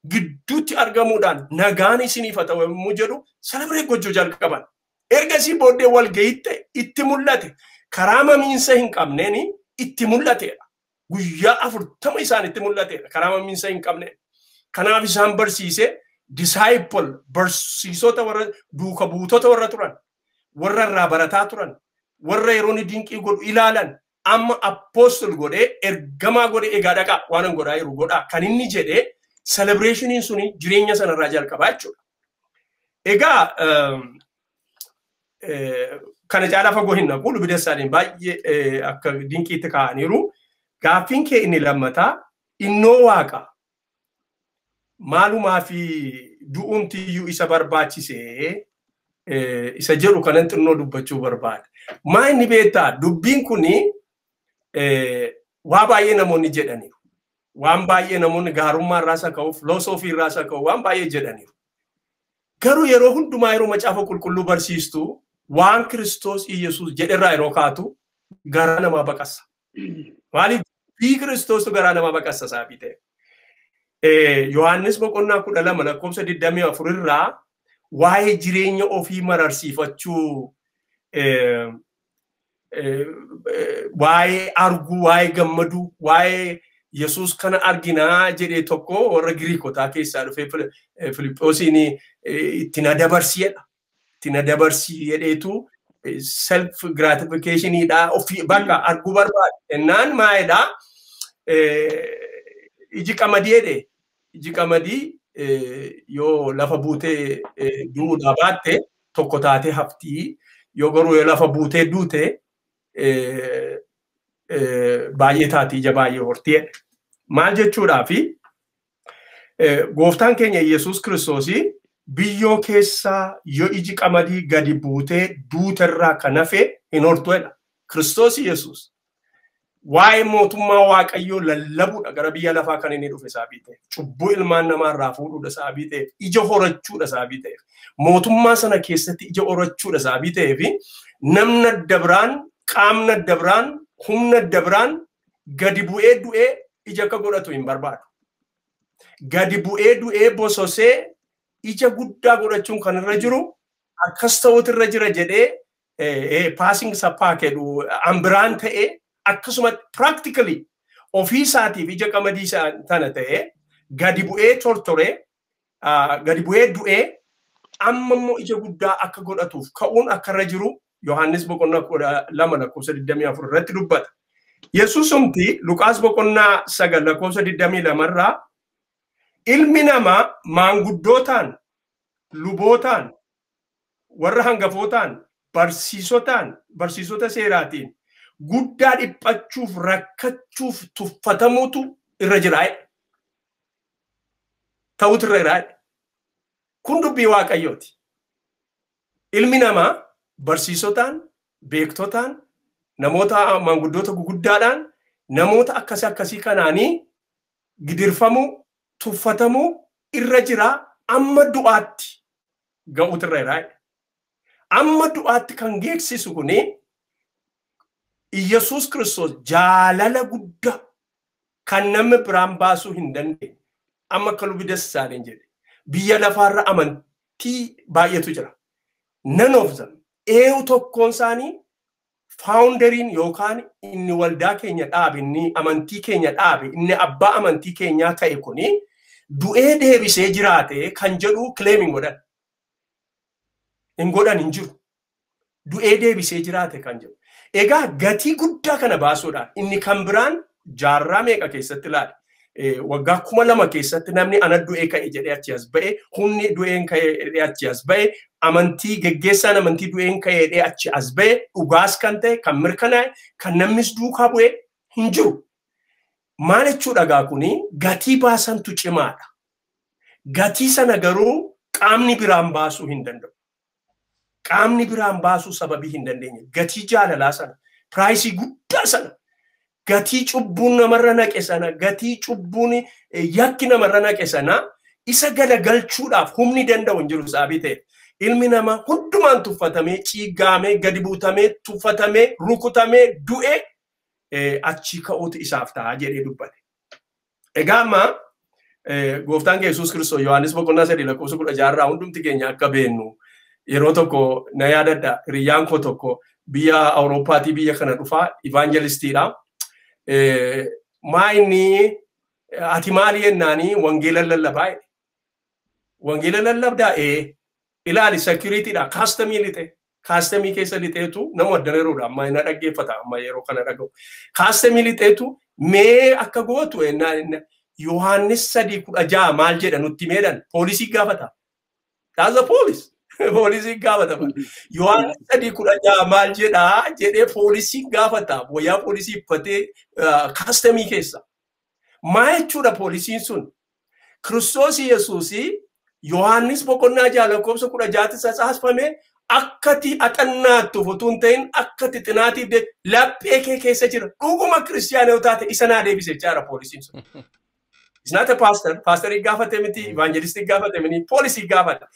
gidduutti argamuudhaan "Nagaan isiniif haa ta'u" yommuu jedhu celebrate gochuu jalqaban. Ergasii booddee walga'iitti itti mul'ate, karaa mamiinsa hin qabneen itti mul'ateedha. Guyyaa 40 isaan itti mul'ateedha karaa mamiinsa hin qabneen. Kanaaf isaan barsiise, disciple, barsiisota, warra duuka buutota warra turan, warra irraa barataa turan, warra yeroo inni dinqii godhu ilaalan, amma apostle godhee, ergamaa godhee, "Egaa dhaqaa, waan an godhaa jiru godhaa" kan inni jedhee, celebrationiin suni jireenya sanarraa jalqabaa jechuudha. Egaa kana caalaa fagoo hin naqu, lubida isaaniin baay'ee akka dinqiitti kaa'aniiru. Gaaffiin kee inni lammataa, innoo waaqa maalumaa fi du'umtiyyuu isa barbaachisee isa jedhu kanan xinnoo dubbachuu barbaada. Maa inni beektaa, dubbiin kuni waa baay'ee namoonni jedhaniiru. Waan baay'ee namoonni gaarummaa irraas haa ka'u, filosoofii irraas haa ka'u, waan baay'ee jedhaniiru. Garuu yeroo hundumaa yeroo macaafa qulqulluu barsiistu, waan Kiristoos Iyyasuus jedherraa yeroo kaatu garaa namaa baqassa. Maaliif? Dubbii Kiristoostu garaa namaa baqassa saabii ta'e. Yohaannis boqonnaa 12 lakkoofsa 24 irraa waa'ee jireenya ofii mararsiifachuu, waa'ee arguu, waa'ee gammaduu, waa'ee Yesuus kana arginaa jedhee tokko warra Giriikotaa keessaa dhufee Filiphosiin itti na dabarsi jedha. Itti na dabarsi jedheetu self gratificationidha, ofii bakka arguu barbaade. Ennaan maalidha? Iji qamadii jedhe, iji qamadii yoo lafa buutee du'uudhaa baatte tokko taatee haftii, yoo garuu yoo lafa buutee duute baay'ee taati, ija baay'ee hortii jedhe. Maal jechuudhaafi, gooftaan keenya Yesuus Kiristoosii biyyoo keessaa yoo iji qamadii gadi buutee duuterraa kan hafe hin hortu jedha. Kiristoos Yesuus waa'ee mootummaa Waaqayyoo lallabuudha gara biyya lafaa kan inni dhufe sababii ta'eef, cubbuu ilmaan namaarraa fuudhuudha sababii ta'eef, ija horachuudha sababii ta'eef, mootummaa sana keessatti ija horachuudha sababii ta'eef, namni adda biraan, qaamni adda biraan, humna adda biraan gadi bu'ee du'ee ija akka godhatu hin barbaadu. Gadi bu'ee du'ee bososee ija guddaa godhachuun kan irra jiru akkas ta'utu irra jira jedhee passing saphaa jedhu ambiraan ta'ee akkasuma practically ofii isaatiif ija qamadii tana ta'ee gadi bu'ee tortoree, gadi bu'ee du'ee, amma immoo ija guddaa akka godhatuuf ka'uun akka irra jiru Yohaannis boqonnaa 12 lakkoofsa 24 irratti dubbata. Yesuusumti Luqaas boqonnaa 9 lakkoofsa 22 irraa ilmi namaa maanguddootaan, lubootaan, warra hangafootaan, barsiisotaan, barsiisota seeraatiin guddaa dhiphachuuf, rakkachuuf, tuffatamuutu irra jira. Ta'utu irra jira. Kun dubbii Waaqayyooti. Ilmi namaa barsiisotaan, beektotaan, namoota maanguddoota guguddaadhaan, namoota akkasii akkasii kanaanii gidirfamuu, tuffatamuu irra jira, amma du'aatti ga'uutu irra jira. Amma du'aatti kan geessisu kuni Iyyasuus Kiristoos jaalala guddaa kan namni biraan baasuu hin dandeenye. Amma akka lubi Dassaaleny jedhe, biyya lafaarra amantii baay'eetu jira. None of them, eenyu tokkoon isaanii, founderiin yookaan inni waldaa keenya dhaabe, inni amantii keenya dhaabe, inni abbaa amantii keenyaa ta'e kuni du'ee deebisee jiraate kan jedhu claim hin godhan. Hin godhan, hin jiru. Du'ee deebisee jiraate kan jedhu. Egaa gatii guddaa kana baasuudhaan inni kan biraan jaarraa meeqa keessatti ilaale. Waggaa 2000 keessatti namni ana du'ee ka'e jedhee achi as ba'e, humni du'een ka'e jedhee achi as ba'e, amantii geggeessaan amantii du'een ka'e jedhee achi as ba'e, dhugaas kan ta'e, kan mirkanaa'e, kan namnis duukaa bu'e hin jiru. Maal jechuudha gaa kuni? Gatii baasantu cimaadha. Gatii sana garuu qaamni biraan baasuu hin danda'u. Qaamni biraan baasuu sababii hin dandeenye. Gatii jaalalaa sana, priceii guddaa sana, gatii cubbuun namarra naqe sana, gatii cubbuun yakki namarra naqe sana isa galagalchuudhaaf humni danda'u hin jiru sababii ta'eef. Ilmi namaa hundumaan tuffatamee, ciiggaamee, gadi buutamee, tuffatamee, rukutamee, du'ee achii ka'uutu isaaf ta'a jedhee dubbate. Egaa amma gooftaan Yesuus Kiristoos Yohaannis boqonnaa 3 lakkoofsa 16 irraa hundumti keenya akka beennu, yeroo tokko na yaadadha, hiriyyaan koo tokko biyya Awurooppaatii biyya kana dhufaa, evangelistiidha. Maa inni ati maali jennaanii, wangeela lallabaa jedhe. Wangeela lallabdaa? Ee. Ilaali, securitydha, customii lixe. Customii keessa lixeetu nama addaneeruudha, amma na dhaggeeffata, amma yeroo kana dhaga'u. Customii lixeetu mee akka gootu Yohaannis 3:16 maal jedha nutti meedhan poolisii gaafata. That's the police. Poolisii gaafata. Yohaannis 3:16 maal jedhaa jedhee poolisii gaafata. Wayyaa poolisii uffatee customii keessa. Maa jechuudha poolisiin sun? Kiristoos Yesuusii Yohaannis boqonnaa 6 lakkoofsa 16tti sasaasfame akkati axannaattuuf utuu hin ta'in akkati xinaatiif laphee kee keessa jira. Dhuguma kiristiyaana yoo taate isa naa deebise jechaadha poolisiin sun. It's not a pastor. Pastorii gaafate miti, evangelistii gaafate miti, poolisii gaafate.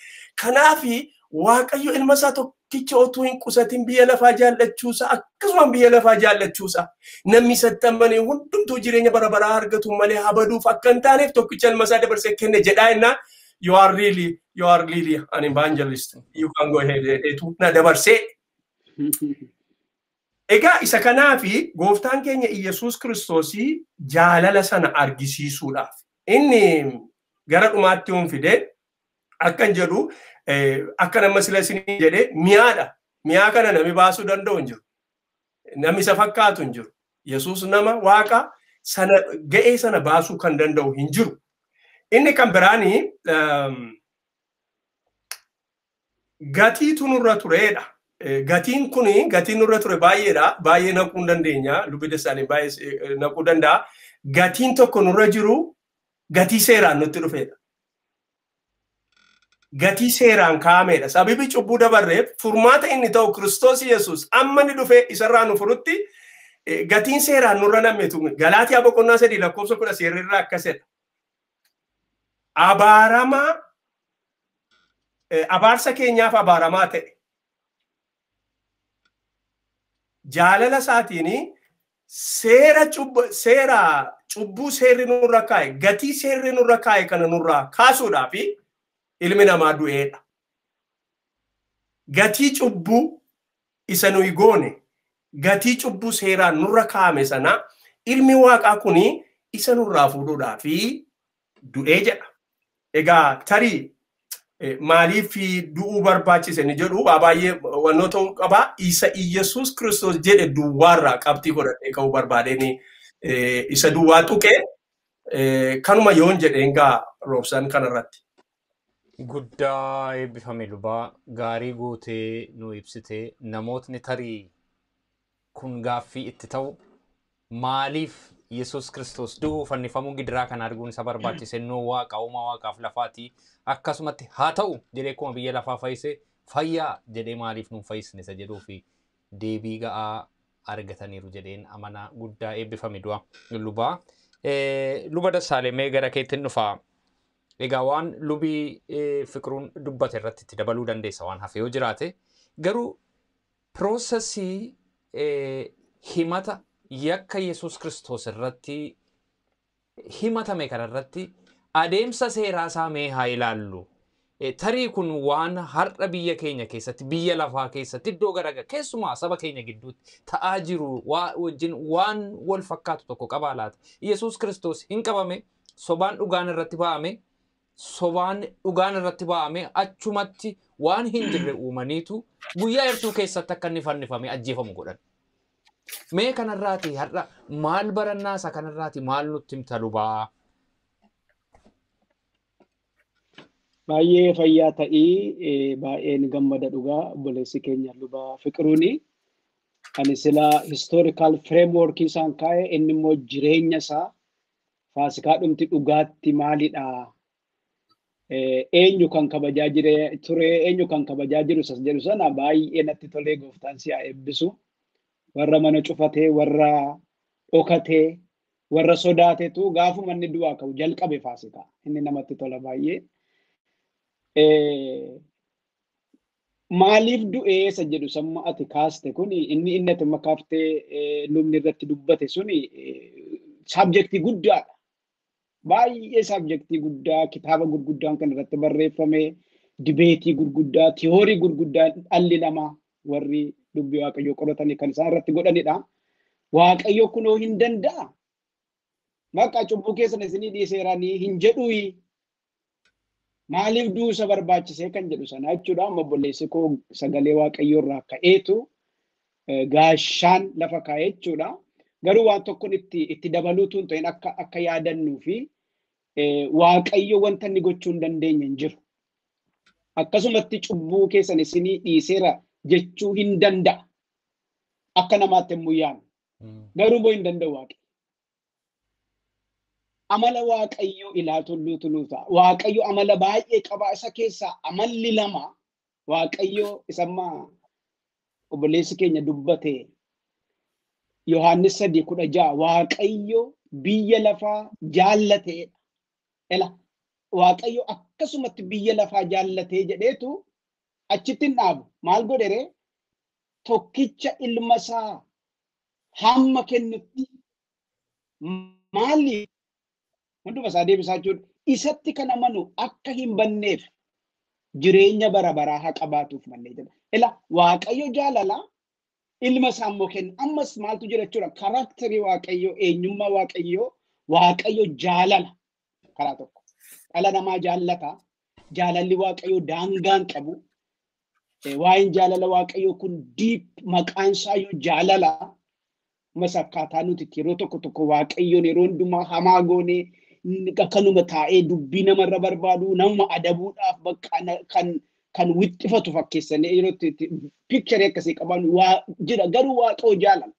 Kanaafi Waaqayyo ilma isaa tokkicha otuu hin qusatin biyya lafaa jaallachuusaa akkasuma biyya lafaa jaallachuusaa namni isatti amane hundumtuu jireenya bara baraa argatu malee habaduuf akka hin taaneef tokkicha ilma isaa dabarsee kenne jedhaa innaa you are really an evangelist, you can go ahead jedheetu na dabarsee. Egaa isa kanaafi gooftaan keenya Iyyasuus Kiristoosii jaalala sana argisiisuudhaaf inni gara dhumaatti yoon fide akkan jedhu akka nama sila isinii jedhe mi'aadha. Mi'aa kana nami baasuu danda'u hin jiru. Namni isa fakkaatu hin jiru. Yesuus nama waaqa sana ga'ee sana baasuu kan danda'u hin jiru. Inni kan biraanii gatiitu nurra tureedha. Gatiin kuni gatiin nurra ture baay'eedha. Baay'ee naquu hin dandeenya. Lubbi Dassaaleny baay'ee naquu danda'a. Gatiin tokko nurra jiru gatii seeraan nutti dhufeedha. Gatii seeraan kaa'ameedha. Sababii cubbuu dabarreef furmaata inni ta'u Kiristoos Yesuus amma inni dhufee isarraa nu furutti gatiin seeraan nurra nammetu Galaatiyaa boqonnaa 3 lakkoofsa 10 seerrirraa akkasidha. Abaaramaa abaarsa keenyaaf abaaramaa ta'e. Jaalala isaatiin seera cubbuu seerri nurra kaa'e, gatii seerri nurra kaa'e kana nurraa kaasuudhaaf ilmi namaa du'eedha. Gatii cubbuu isa nuyi goone, gatii cubbuu seeraan nurra kaa'ame sana ilmi waaqaa kuni isa nurraa fuudhuudhaaf du'ee jedha. Egaa tarii maaliif du'uu barbaachise ni jedhu waa baay'ee wannoo ta'uu qaba. Isa Iyyasuus Kiristoos jedhe duwwaarraa qabxii godhadhee ka'uu barbaadeen isa duwwaa tuqee kanuma yoon jedheen gaa roobsan kanarratti. Guddaa eebbifame lubaa, gaarii gootee nu ibsitee. Namootni tarii kun gaaffii itti ta'u, maaliif Yesuus Kiristoos du'uu, fannifamuu, gidiraa kana arguun isa barbaachise, nuu waaqa uumaa waaqaaf lafaatii akkasumatti haa ta'u jedhee akkuma biyya lafaa fayyise fayyaa jedhee maaliif nuun fayyisne isa jedhuu fi deebii ga'aa argataniiru jedheen amanaa. Guddaa eebbifame du'a lubaa. Luba Dassaalemee, gara keettiin dhufaa. Egaa waan lubii Fiqiruun dubbate irratti itti dabaluu dandeessa waan hafe yoo jiraate. Garuu processii himata yakka Yesuus Kiristoos irratti himatame kanarratti adeemsa seeraa isaa mee haa ilaallu. Tarii kun waan har'a biyya keenya keessatti, biyya lafaa keessatti, iddoo garaagaraa keessumaa saba keenya gidduutti ta'aa jiru wajjin waan wal fakkaatu tokko qabaa laata? Yesuus Kiristoos hin qabame, sobaan dhugaan irratti ba'ame, sobaan dhugaan irratti ba'ame, achumatti waan hin jirre uumaniitu guyyaa hedduu keessatti akka inni fannifame ajjeefamu godhan. Mee kanarraati har'a maal barannaa isa kanarraati maal nutti himta lubaa? Baay'ee fayyaa ta'ii, baay'een gammada dhugaa obboleessi keenya luba Fiqiruuni. Ani sila historical framework isaan kaa'e, inni immoo jireenya isaa faasikaa dhumti dhugaatti maalidha? Eenyu kan kabajaa jire ture, eenyu kan kabajaa jiru isas jedhu sana baay'ee natti tolee, gooftaan si haa eebbisu. Warra mana cufatee, warra dhokatee, warra sodaatetu gaafuma inni du'aa ka'u jalqabe faasikaa. Inni namatti tola baay'ee. Maaliif du'ee isa jedhu samma ati kaaste kun inni ati amma kaaftee lubni irratti dubbate suni subjectii guddaadha. Baay'ee subjectii guddaa, kitaaba gurguddaan kan irratti barreeffame, debateii gurguddaa, theory gurguddaa dhalli namaa warri dubbii Waaqayyoo qoratanii kan isaan irratti godhanidha. Waaqayyo kunoo hin danda'a. Maqaa cubbuu keessan isinii dhiiseeranii hin jedhuyi. Maaliif du'uu isa barbaachisee kan jedhu sana jechuudha. Amma obboleessi koo sagalee Waaqayyoo irraa ka'eetu gaashaan lafa kaa'e jechuudha. Garuu waan tokkoon itti dabaluutu hin ta'in akka yaadannuu fi Waaqayyo wanta inni gochuu hin dandeenye hin jiru. Akkasumatti cubbuu keessan isinii dhiiseera jechuu hin danda'a. Akka namaatti immoo yaadu. Garuu immoo hin danda'u Waaqayyo. Amala Waaqayyoo ilaaltu nuu ta'a. Waaqayyo amala baay'ee qaba. Isa keessaa amalli lama Waaqayyo isammaa obboleessi keenya dubbate, Yohaannis 3:16, Waaqayyo biyya lafaa jaallateedha. Ela Waaqayyo akkasumatti biyya lafaa jaallatee jedheetu Achitti hin dhaabu. Maal godhe ree? Tokkicha ilma isaa hamma kennutti maali? Hunduma isaa deebisaa jechuudha. Isatti kan amanu akka hin banneef jireenya bara baraa haa qabaatuuf malee jedha. Ila Waaqayyo jaalala ilma isaa immoo kenna. Ammas maaltu jira jechuudha. Karakterii Waaqayyoo, eenyummaa Waaqayyoo, Waaqayyo jaalala karaa tokko. Dhala namaa jaallata. Jaalalli Waaqayyoo daangaa hin qabu. Waa'een jaalala Waaqayyoo kun deep, maqaan isaayyuu jaalala. Ammas akkaataa nuti yeroo tokko tokko Waaqayyoon yeroo hundumaa hamaa goonee akkanuma taa'ee dubbii namarra barbaadu, nama adabuudhaaf bakka kan wixxifatu fakkeessanii yeroo picture akkasii qaban waa jira, garuu Waaqayyo jaalala.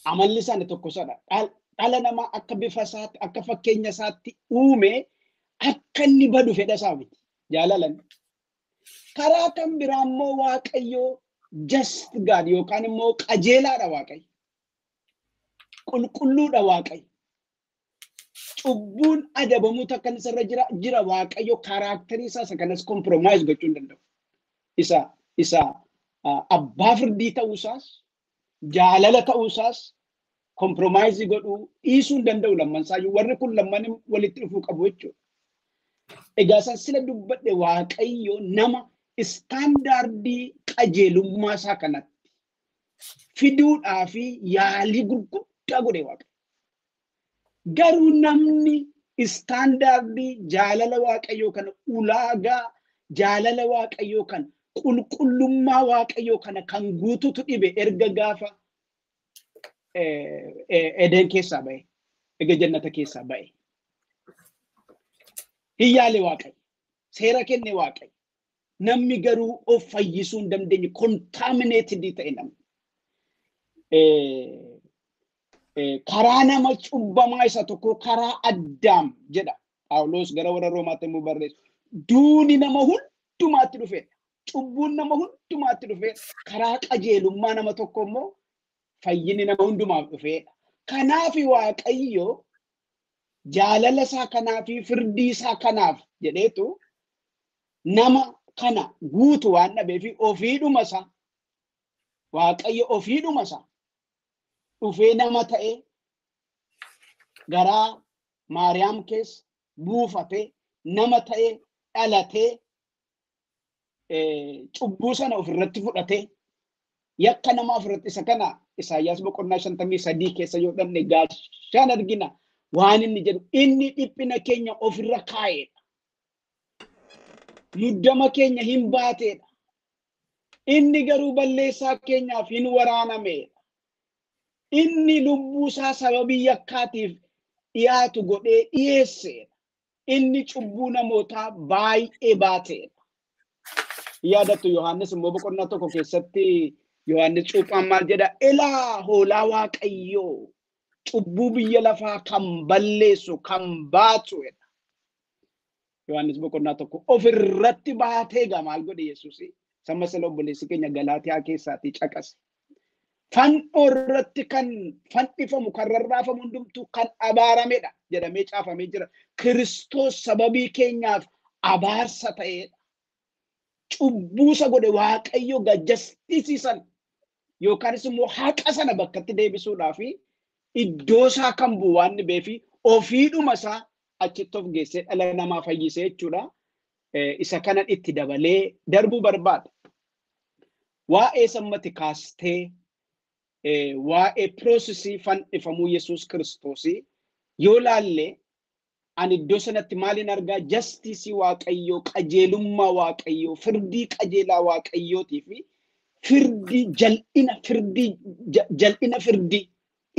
Amalli isaanii tokko sadha. Dhala namaa akka bifa isaatti, akka fakkeenya isaatti uume, akka inni badu fedha isaa miti. Jaalalan. Karaa kan biraa immoo Waaqayyo just God yookaan immoo qajeelaadha Waaqayyo. Qulqulluudha Waaqayyo. Cubbuun adabamuutu akka isarra jira. Waaqayyo characterii isaa isa kanas compromise gochuu hin danda'u. Isa abbaa firdii ta'uusaas jaalala ta'uusaas compromise godhuu dhiisuu hin danda'u lamman isaayyuu, warri kun lamman walitti dhufuu qabu jechuudha. Egaa isaan sila dubbadhe, Waaqayyo nama standardii qajeelummaa isaa kanatti fiduudhaa fi yaalii gurguddaa godhe Waaqayyo. Garuu namni standardii jaalala Waaqayyoo kana, ulaagaa jaalala Waaqayyoo kana, qulqullummaa Waaqayyoo kana kan guututu dhibe erga gaafa Eden keessaa ba'e, erga jannata keessaa ba'e. Hin yaale Waaqayyo, seera kenne Waaqayyo. Namni garuu of fayyisuu hin dandeenye, contaminated ta'e namni. Karaa nama cubbamaa isa tokko, karaa Addaam jedha. Phaawulos gara warra Roomaatti immoo barreessu. Duuni nama hundumaatti dhufedha. Cubbuun nama hundumaatti dhufedha. Karaa qajeelummaa nama tokko immoo fayyinni nama hundumaaf dhufedha. Kanaaf Waaqayyo jaalala isaa kanaaf, firdii isaa kanaaf jedheetu nama kana guutu waan dhabeef, ofiidhuma isaa Waaqayyo ofiidhuma isaa dhufee nama ta'e, garaa Maariyaam keessa buufatee, nama ta'e, dhalatee, cubbuu sana ofirratti fudhatee, yakka nama ofirratti. Isa kana Isaayyaas boqonnaa 53 keessa yoo dhanne gaashaan argina waan inni jedhu: inni dhiphina keenya ofirra kaa'eedha. Muddama keenya hin baateedha. Inni garuu balleessaa keenyaaf hin waraanameedha. Inni lubbuu isaa sababii yakkaatiif dhiyaatu godhee dhiyeesseedha. Inni cubbuu namootaa baay'ee baateedha. Yaadattu, Yohaannis immoo boqonnaa 1 keessatti Yohaannis cuuphaan maal jedha? Ilaa hoolaa Waaqayyoo cubbuu biyya lafaa kan balleessu, kan baatu jedha. Yohaannis boqonnaa 1 ofirratti baatee egaa maal godhe Yesuus? Sama sala obboleessi keenya Galaatiyaa keessaatii caqase. Fannoo irratti kan fannifamu, kan rarraafamu hundumtuu kan abaaramedha jedhamee caafamee jira. Kiristoos sababii keenyaaf abaarsa ta'edha. Cubbuusa godhe Waaqayyo justice sana yookaanis immoo haqa sana bakkatti deebisuudhaaf iddoo isaa kan bu'u waan dhibeefi ofiidhuma isaa achitti of geessee dhala namaa fayyisee jechuudha. Isa kanan itti dabalee darbuu barbaada. Waa'ee sammati kaastee, waa'ee processii fannifamuu Yesuus Kiristoosii yoo laalle, ani iddoo sanatti maalin argaa? Justiceii Waaqayyoo, qajeelummaa Waaqayyoo, firdii qajeelaa Waaqayyootii fi firdii jal'ina, firdii jal'ina, firdii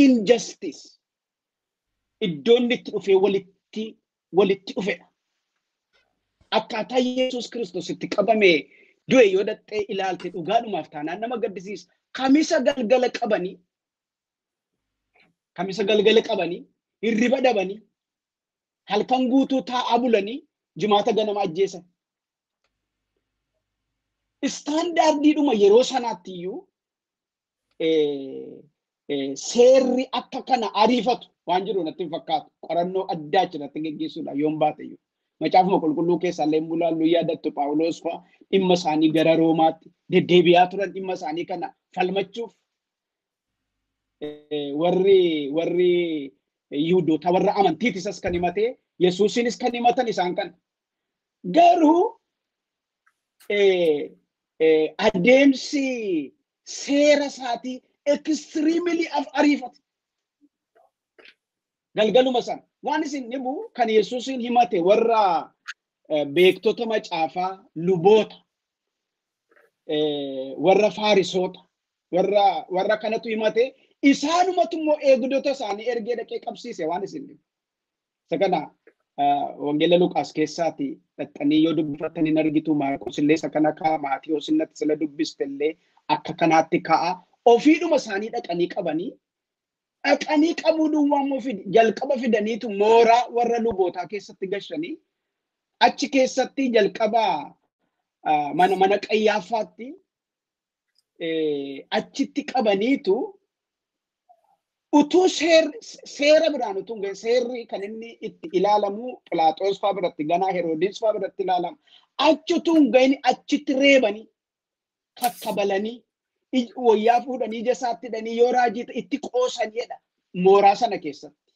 injustice iddoo inni itti dhufee walitti dhufedha. Akkaataa Yesuus Kiristoos itti qabame du'e yoo dhaxxee ilaalte, dhugaadhumaaf taanaan nama gaddisiisa. Kamisa galgala qabanii, kamisa galgala qabanii, hirriba dhabanii, halkan guutuu taa'aa bulanii, jimaata ganama ajjeesan. Standardiidhuma yeroo sanaatti iyyuu seerri akka kana ariifatu waan jiru natti hin fakkaatu. Qorannoo addaa achirratti geggeessuudha yoon baate iyyuu. Macaafuma qulqulluu keessaa illee mulaallu yaadattu Phaawulos fa'a dhimma isaanii gara Roomaatti deddeebi'aa turan dhimma isaanii kana falmachuuf. Warri Yihudoota warra amantiitis kan himate Yesuusinis kan himatan isaan kana. Garuu adeemsi seera isaatii extremely ariifate. Galgaluma sana waan isin dhibu kan Yesuusin himate warra beektota macaafaa luboota warra faarisoota warra kanatu himate isaanumatu immoo eegdota isaanii ergee dhaqee qabsiise waan isin dhibu. Isa kana Wangeela Luqaas keessaati dhaxxanii yoo dubbifattan hin argitu. Maarqos illee isa kana ka'a, Maatiyos innatti sila dubbiste illee akka kanaatti ka'a. Ofiidhuma isaanii dhaqanii qabanii dhaqanii qabuu duwwaa immoo jalqaba fidaniitu mooraa warra lubootaa keessatti gashanii achi keessatti jalqaba mana Qayyaaffaatti achitti qabaniitu utuu seera biraan utuu hin seerri kan inni itti ilaalamu Philaaxoos fa'aa biratti ganaa Heroodis fa'aa biratti ilaalama. Achi utuu hin gahin achitti reebanii kakkabalanii wayyaa fuudhanii ija isaatti hidhanii yoo raajii itti qoosanidha mooraa sana keessatti.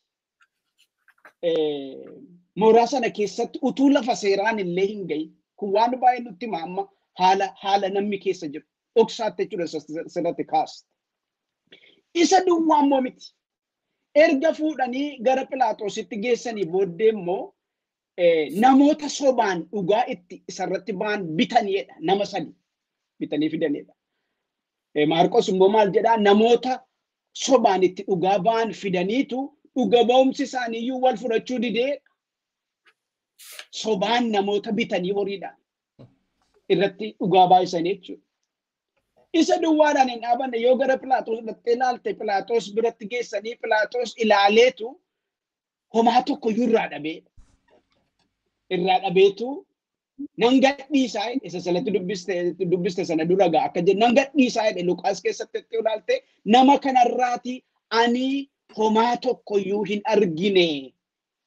Mooraa sana keessatti utuu lafa seeraan illee hin gahin kun waan baay'ee nutti hima amma haala namni keessa jiru dhoksaatti jechuudha sirratti kaasta. Isa duwwaa immoo miti. Erga fuudhanii gara Philaaxoositti geessanii booddee immoo namoota sobaan dhugaa itti isarratti ba'an bitanidha. Nama sadi bitanii fidanidha. Maarqos immoo maal jedhaa namoota sobaan itti dhugaa ba'an fidaniitu dhuga ba'umsi isaaniiyyuu wal fudhachuu didee sobaan namoota bitanii horiidhaan irratti dhugaa baay'isanii jechuudha. Isa duwwaadhaan hin dhaabanne yoo gara Philaaxoos dhaqxee ilaalte Philaaxoos biratti geessanii Philaaxoos ilaaleetu homaa tokko iyyuu irraa dhabee irraa dhabeetu nan gadhiisaa isa salatti dubbiste sana dura gaa akka jedhu nan gadhiisaa jedhe Luqaas keessatti itti ilaalte nama kanarraati ani homaa tokko iyyuu hin argine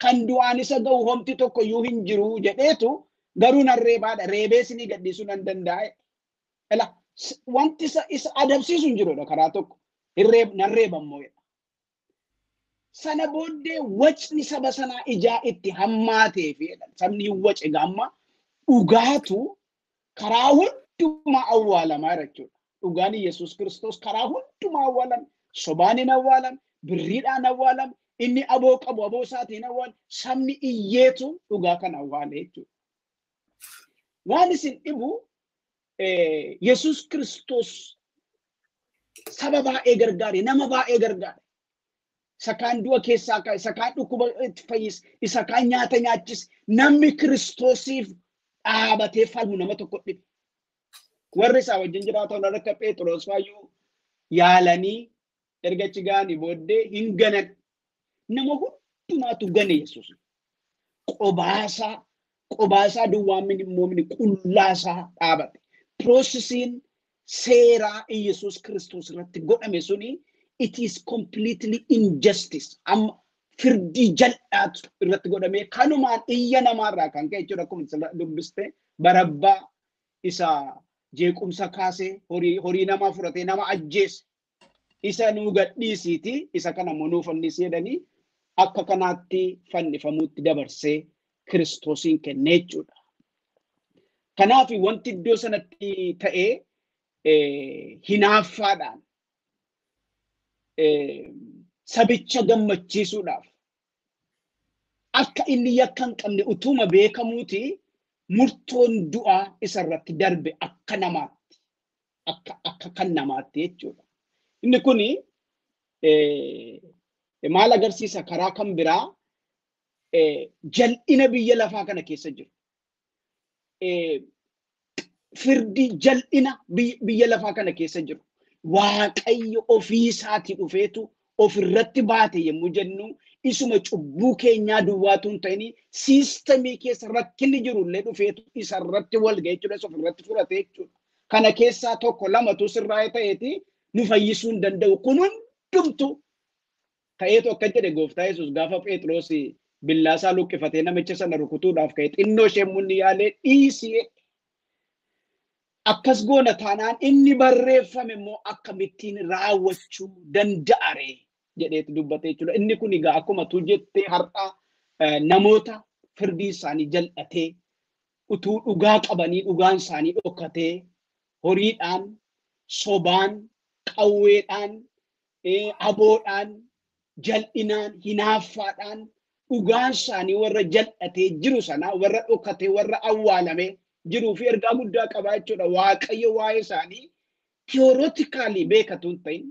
kan du'aan isa ga'u homti tokko iyyuu hin jiru jedheetu garuu nan reebaadha reebee isinii gadhiisuu nan danda'a. Ela wanti isa adabsiisu hin jirudha karaa tokko nan reebammoo jedha. Sana booddee wacni saba sanaa ijaa itti hammaatee fi sabni hin wace gaamma dhugaatu karaa hundumaa awwaalamaa jechuudha. Dhugaan Yesuus Kiristoos karaa hundumaa awwaalame, sobaan hin awwaalame, birriidhaan awwaalame, inni aboo qabu aboo isaatiin awwaale, sabni iyyeetu dhugaa kana awwaale jechuudha. Waan isin dhibu Yesuus Kiristoos saba baay'ee gargaare, nama baay'ee gargaare. Isa kaan du'a keessaa kaa'e, isa kaan dhukkuba itti fayyise, isa kaan nyaata nyaachise, namni Kiristoosiif dhaabatee falmu nama tokko dhibe. Warri isaa wajjin jiraatan akka Phexros faayyuu yaalanii erga achi ga'anii booddee hin ganan. Nama hundumaatu gane Yesuus. Qobaasaa duwwaan immoo qullaasaa dhaabate. Piroosesiin seeraa Yesuus Kiristoos irratti godhame suni it is completely injustice. Amma firdii jal'aatu irratti godhame kanumaan iyya namaarraa kan ka'e jechuudha akkuma dubbiste Barabbaa isa jeequmsa kaasee horii namaa fudhatee nama ajjeese isa nuu gadhiisiiti isa kana immoo nuu fannisii jedhanii akka kanaatti fannifamuutti dabarsee Kiristoosiin kennee jechuudha. Kanaaf wanti iddoo sanatti ta'ee hinaaffaadhaan sabicha gammachiisuudhaaf akka inni yakka hin qabne utuma beekamuuti murtoon du'aa isarratti darbe akka namaatti akka kan namaatti jechuudha. Inni kuni maal agarsiisa karaa kan biraa jal'ina biyya lafaa kana keessa jiru. Firdi jal'ina biyya lafaa kana keessa jiru. Waaqayyo ofii isaatii dhufeetu ofirratti baate yommuu jennu isuma cubbuu keenyaa duwwaatu hin ta'in siistemii keessa rakkinni jiru illee dhufeetu isarratti wal ga'e jechuudha ofirratti fudhate jechuudha. Kana keessaa tokko lamatu sirraa ta'eeti nu fayyisuu hin danda'u. Kun hundumtu ta'eetu akka jedhe gooftaa Yesuus gaafa Phexros Billaasaa luqqifatee namicha sana rukutuudhaaf ka'e xinnoo ishee munni yaalee dhiisee akkas goona taanaan inni barreeffame immoo akkamittiin raawwachuu danda'are jedheetu dubbate jechuudha. Inni kun egaa akkuma tu jettee har'a namoota firdii isaanii jal'atee utuu dhugaa qabanii dhugaan isaanii dhokatee horiidhaan, sobaan, qawweedhaan, aboodhaan, jal'inaan, hinaaffaadhaan dhugaan isaanii warra jal'atee jiru sana warra dhokatee warra awwaalame jiruu fi ergaa guddaa qabaa jechuudha. Waaqayyo waa'ee isaanii theoretically beekatu hin ta'in,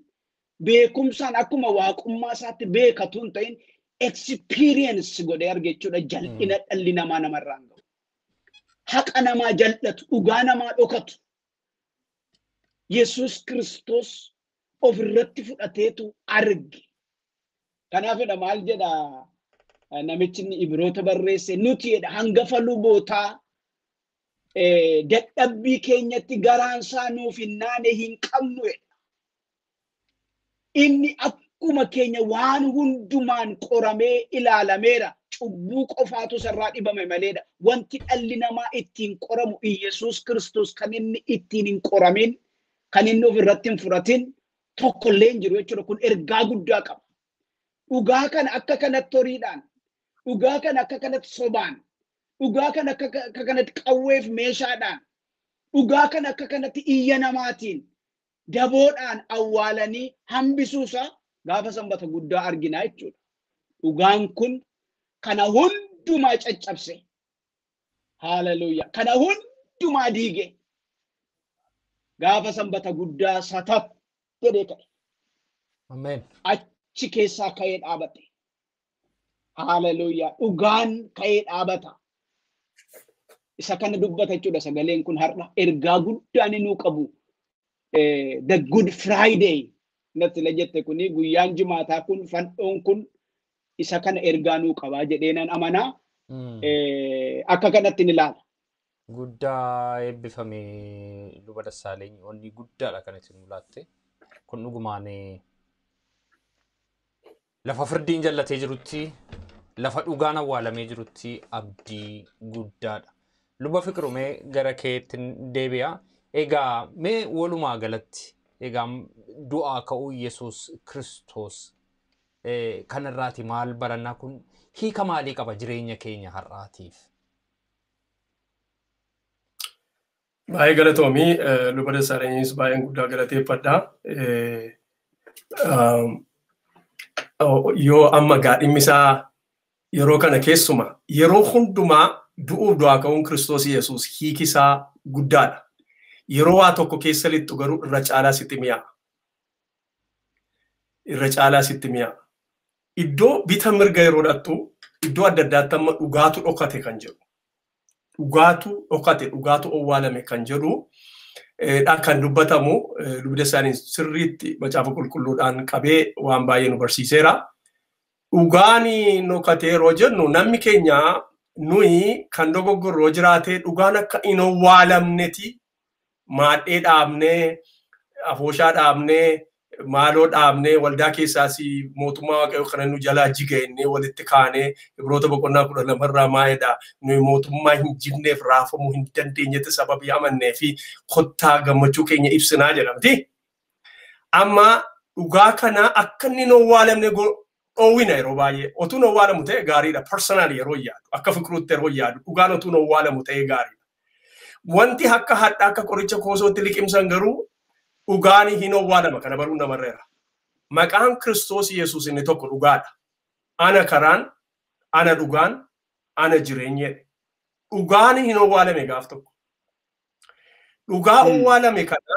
beekumsaan akkuma waaqummaa isaatti beekatu hin ta'in, experience godhee arge jechuudha. Jal'ina dhalli namaa namarraan gahu. Haqa namaa jal'atu, dhugaa namaa dhokatu. Yesuus Kiristoos ofirratti fudhateetu arge. Kanaafidha maal jedha namichi inni Ibroota barreesse, nuti jedha hangafa lubootaa dadhabbii keenyatti garaan isaa nuuf hin naane hin qabnu jedha. Inni akkuma keenya waan hundumaan qoramee ilaalameera. Cubbuu qofaatu isarraa dhibame maleedha. Wanti dhalli namaa ittiin qoramu Iyyasuus Kiristoos kan inni ittiin hin qoramin, kan inni ofirratti hin fudhatin tokkollee hin jiru jechuudha. Kun ergaa guddaa qaba. Dhugaa kana akka kanatti horiidhaan, dhugaa kana akka kanatti sobaan, dhugaa kana akka kanatti qawweef meeshaadhaan, dhugaa kana akka kanatti iyya namaatiin daboodhaan awwaalanii hambisuusaa gaafa sanbata guddaa arginaa jechuudha. Dhugaan kun kana hundumaa caccabse. Haaleluyyaa. Kana hundumaa diige. Gaafa sanbata guddaa satat jedhee ka'e. Ameen. Achi keessaa ka'ee dhaabate. Haaleluyyaa. Dhugaan ka'ee dhaabata. Isa kana dubbata jechuudha sagaleen kun har'a ergaa guddaa inni nuu qabu. The Good Friday natti la jette kuni guyyaan jimaataa kun fandhoon kun isa kana ergaa nuu qabaa jedhee nan amanaa. Akka kanatti ni ilaala. Guddaa eebbifame Luba Dassaaleny, onni guddaadha kan isin mul'atte. Kun dhugumaan lafa firdiin jallatee jirutti, lafa dhugaan awwaalamee jirutti abdii guddaadha. Luba Fiqiruu, mee gara keetti deebi'a. Egaa mee walumaa galatti egaa du'aa ka'uu Yesuus Kiristoos kanarraati maal barannaa, kun hiika maalii qaba jireenya keenya har'aatiif? Baay'ee galatoomii, Luba Dassaalanyis baay'een guddaa galateeffadha. Yoo amma gaadhimmi isaa yeroo kana keessuma yeroo hundumaa du'uuf du'aa ka'uun Kiristoos Yesuus hiiki isaa guddaadha. Yeroo waa tokko keessa lixxu garuu irra caalaa sitti mi'aa'a. Irra caalaa sitti mi'aa'a. Iddoo bita mirga yeroo dhattu iddoo adda addaatti amma dhugaatu dhokate kan jedhu. Dhugaatu dhokate, dhugaatu owwaalame kan jedhu dha kan dubbatamu. Lubni Dassaaleny sirriitti macaafa qulqulluudhaan qabee waan baay'ee nu barsiiseera. Dhugaan dhokate yeroo jennu namni keenya nuyi kan dogoggorroo jiraate dhugaan akka hin owwaalamneti maadhee dhaabnee, afooshaa dhaabnee, maaloo dhaabnee, waldaa keessaas mootummaa Waaqayyoo kana nu jalaa jiga jennee walitti kaanee Ibroota boqonnaa 12 irraa maayedha. Nuyi mootummaa hin jigneef raafamuu hin dandeenyetti sababii amannee fi kottaa gammachuu keenya ibsinaa jedhamti. Amma dhugaa kana akka inni hin owwaalamne dhoowwina yeroo baay'ee. Otuu hin owwaalamu ta'e gaariidha. Personally yeroo yaadu, akka Fiqiruutti yeroo yaadu, dhugaan otuu hin owwaalamu ta'e gaariidha. Wanti akka hadhaa akka qoricha koosootti liqimsan garuu dhugaan hin owwaalama, kana baruun namarreera. Maqaan Kiristoos Yesuus inni tokko dhugaadha. Ana karaan, ana dhugaan, ana jireenyedha. Dhugaan hin owwaalame gaaf tokko. Dhugaa owwaalame kana,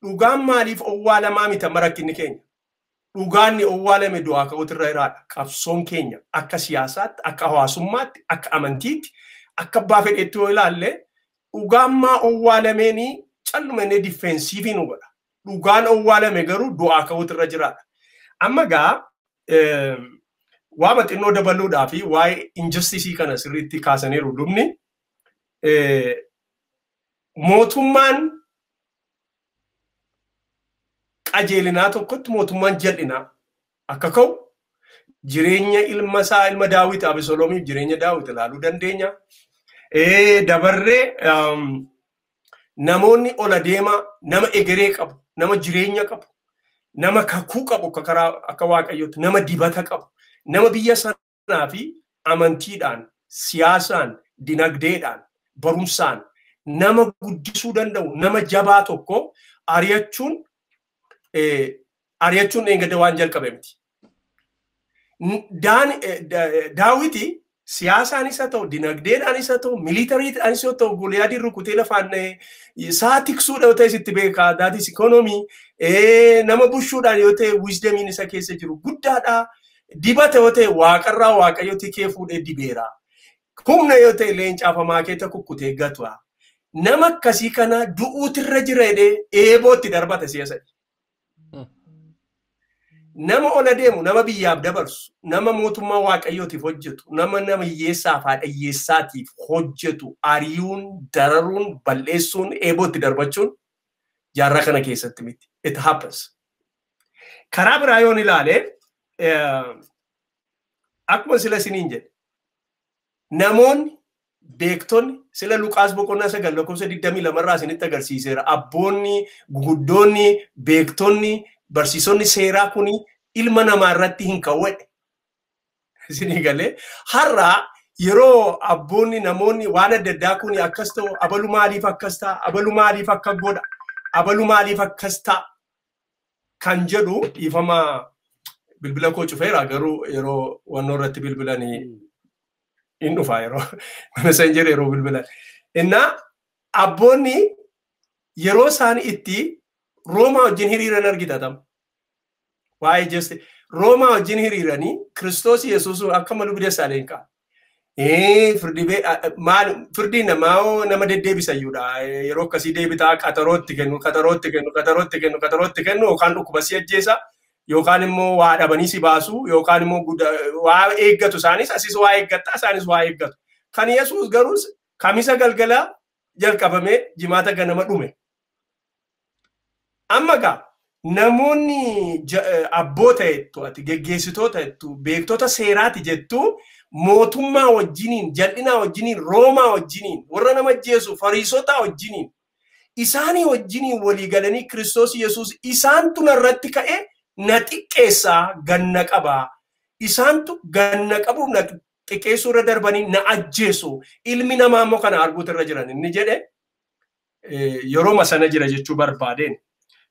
dhugaan maaliif owwaalamaa miti amma rakkinni keenya? Dhugaan ni owwaalame du'aa ka'uutu irra jiraadha. Qabsoon keenya akka siyaasaatti, akka hawaasummaatti, akka amantiitti, akka abbaa fedheetti yoo ilaalle dhugaan maa owwaalameeni calluma inni difeensiivii nu godha. Dhugaan owwaalame garuu du'aa ka'uutu irra jiraadha. Amma gaa waa xinnoo dabaluudhaa fi waa'ee injustisii kana sirriitti kaasaniiru lubni. Mootummaan qajeelinaa tokkotti mootummaan jal'inaa akka ka'u, Jireenya ilma isaa ilma Daawit Abesoloomiif jireenya Daawit ilaaluu dandeenya. Dabarree namoonni ola deemaa nama egeree qabu, nama jireenya qabu, nama kakuu qabu akka karaa akka Waaqayyootti, nama dibata qabu, nama biyya sanaa fi amantiidhaan, siyaasaan, dinagdeedhaan, barumsaan nama guddisuu danda'u, nama jabaa tokko ari'achuun ari'achuun dheengadda waan jalqabe miti. Daawiti siyaasaan isa ta'u, dinagdeedhaan isa ta'u, militariidhaan isa ta'u, Goliyaadiin rukutee lafaan isaa tiksuudha yoo ta'e sitti beekaa, that is economy, nama bushuudhaan yoo ta'e wisdomiin isa keessa jiru guddaadha. Dibata yoo ta'e waaqarraa Waaqayyo tikee fuudhee dibeera. Humna yoo ta'e leencaaf amaakeeta kukkutee gata. Nama akkasii kana du'uutirra jira jedhee eebootti darbata si'a sadi. Nama ola deemu, nama biyyaaf dabarsu, nama mootummaa Waaqayyootiif hojjetu, nama hiyyeessaaf haadha hiyyeessaatiif hojjetu, ari'uun, dararuun, balleessuun, eebootti darbachuun jaarraa kana keessatti miti. It happens. Karaa biraa yoon ilaale, akkuma sila isiniin jedhe, namoonni beektonni sila Luqaas boqonnaa 9 lakkoofsa 22 irraa isinitti agarsiiseera. Abboonni, guguddoonni, beektonni, barsiisonni seeraa kuni ilma namaa irratti hin kawwadhe. Isinii galee har'a yeroo abboonni namoonni waan adda addaa kuni akkas ta'u, abalu maaliif akkas ta'a, abalu maaliif akka godha, abalu maaliif akkas ta'a kan jedhu dhiifama bilbila koo cufeera, garuu yeroo wannoo irratti bilbilanii hin dhufa, yeroo messenger yeroo bilbilan. Innaa abboonni yeroo isaan itti Roomaa wajjin hiriiran argita tam. Waa'ee jeste Roomaa wajjin hiriiranii Kiristoos Yesuus akka malu bidessaaleen ka'a. Maal firdii namaa nama deddeebisayyuudha. Yeroo akkasii deebitaa qatarootti kennu, qatarootti kennu, qatarootti kennu, qatarootti kennu, yookaan dhukkuba si ajjeesa, yookaan immoo waa dhabanii si baasu, yookaan immoo waa eeggatu isaanis, asis waa eeggatta, isaanis waa eeggatu. Kan Yesuus garuu Kamisa galgala jalqabamee Jimaata ganama dhume. Amma gaa namoonni abboota jettu, ati geggeessitoota jettu, beektota seeraati jettu, mootummaa wajjiniin, jal'inaa wajjiniin, Roomaa wajjiniin, warra nama ajjeesu Fariisotaa wajjiniin, isaanii wajjiniin walii galanii Kiristoos Yesuus isaantu narratti ka'e na xiqqeessaa ganna qabaa. Isaantu ganna qabuuf na xiqqeessuu irra darbanii na ajjeesu. Ilmi namaa immoo kana arguutu irra jiran inni jedhe yeroo sana jira jechuu barbaadeen.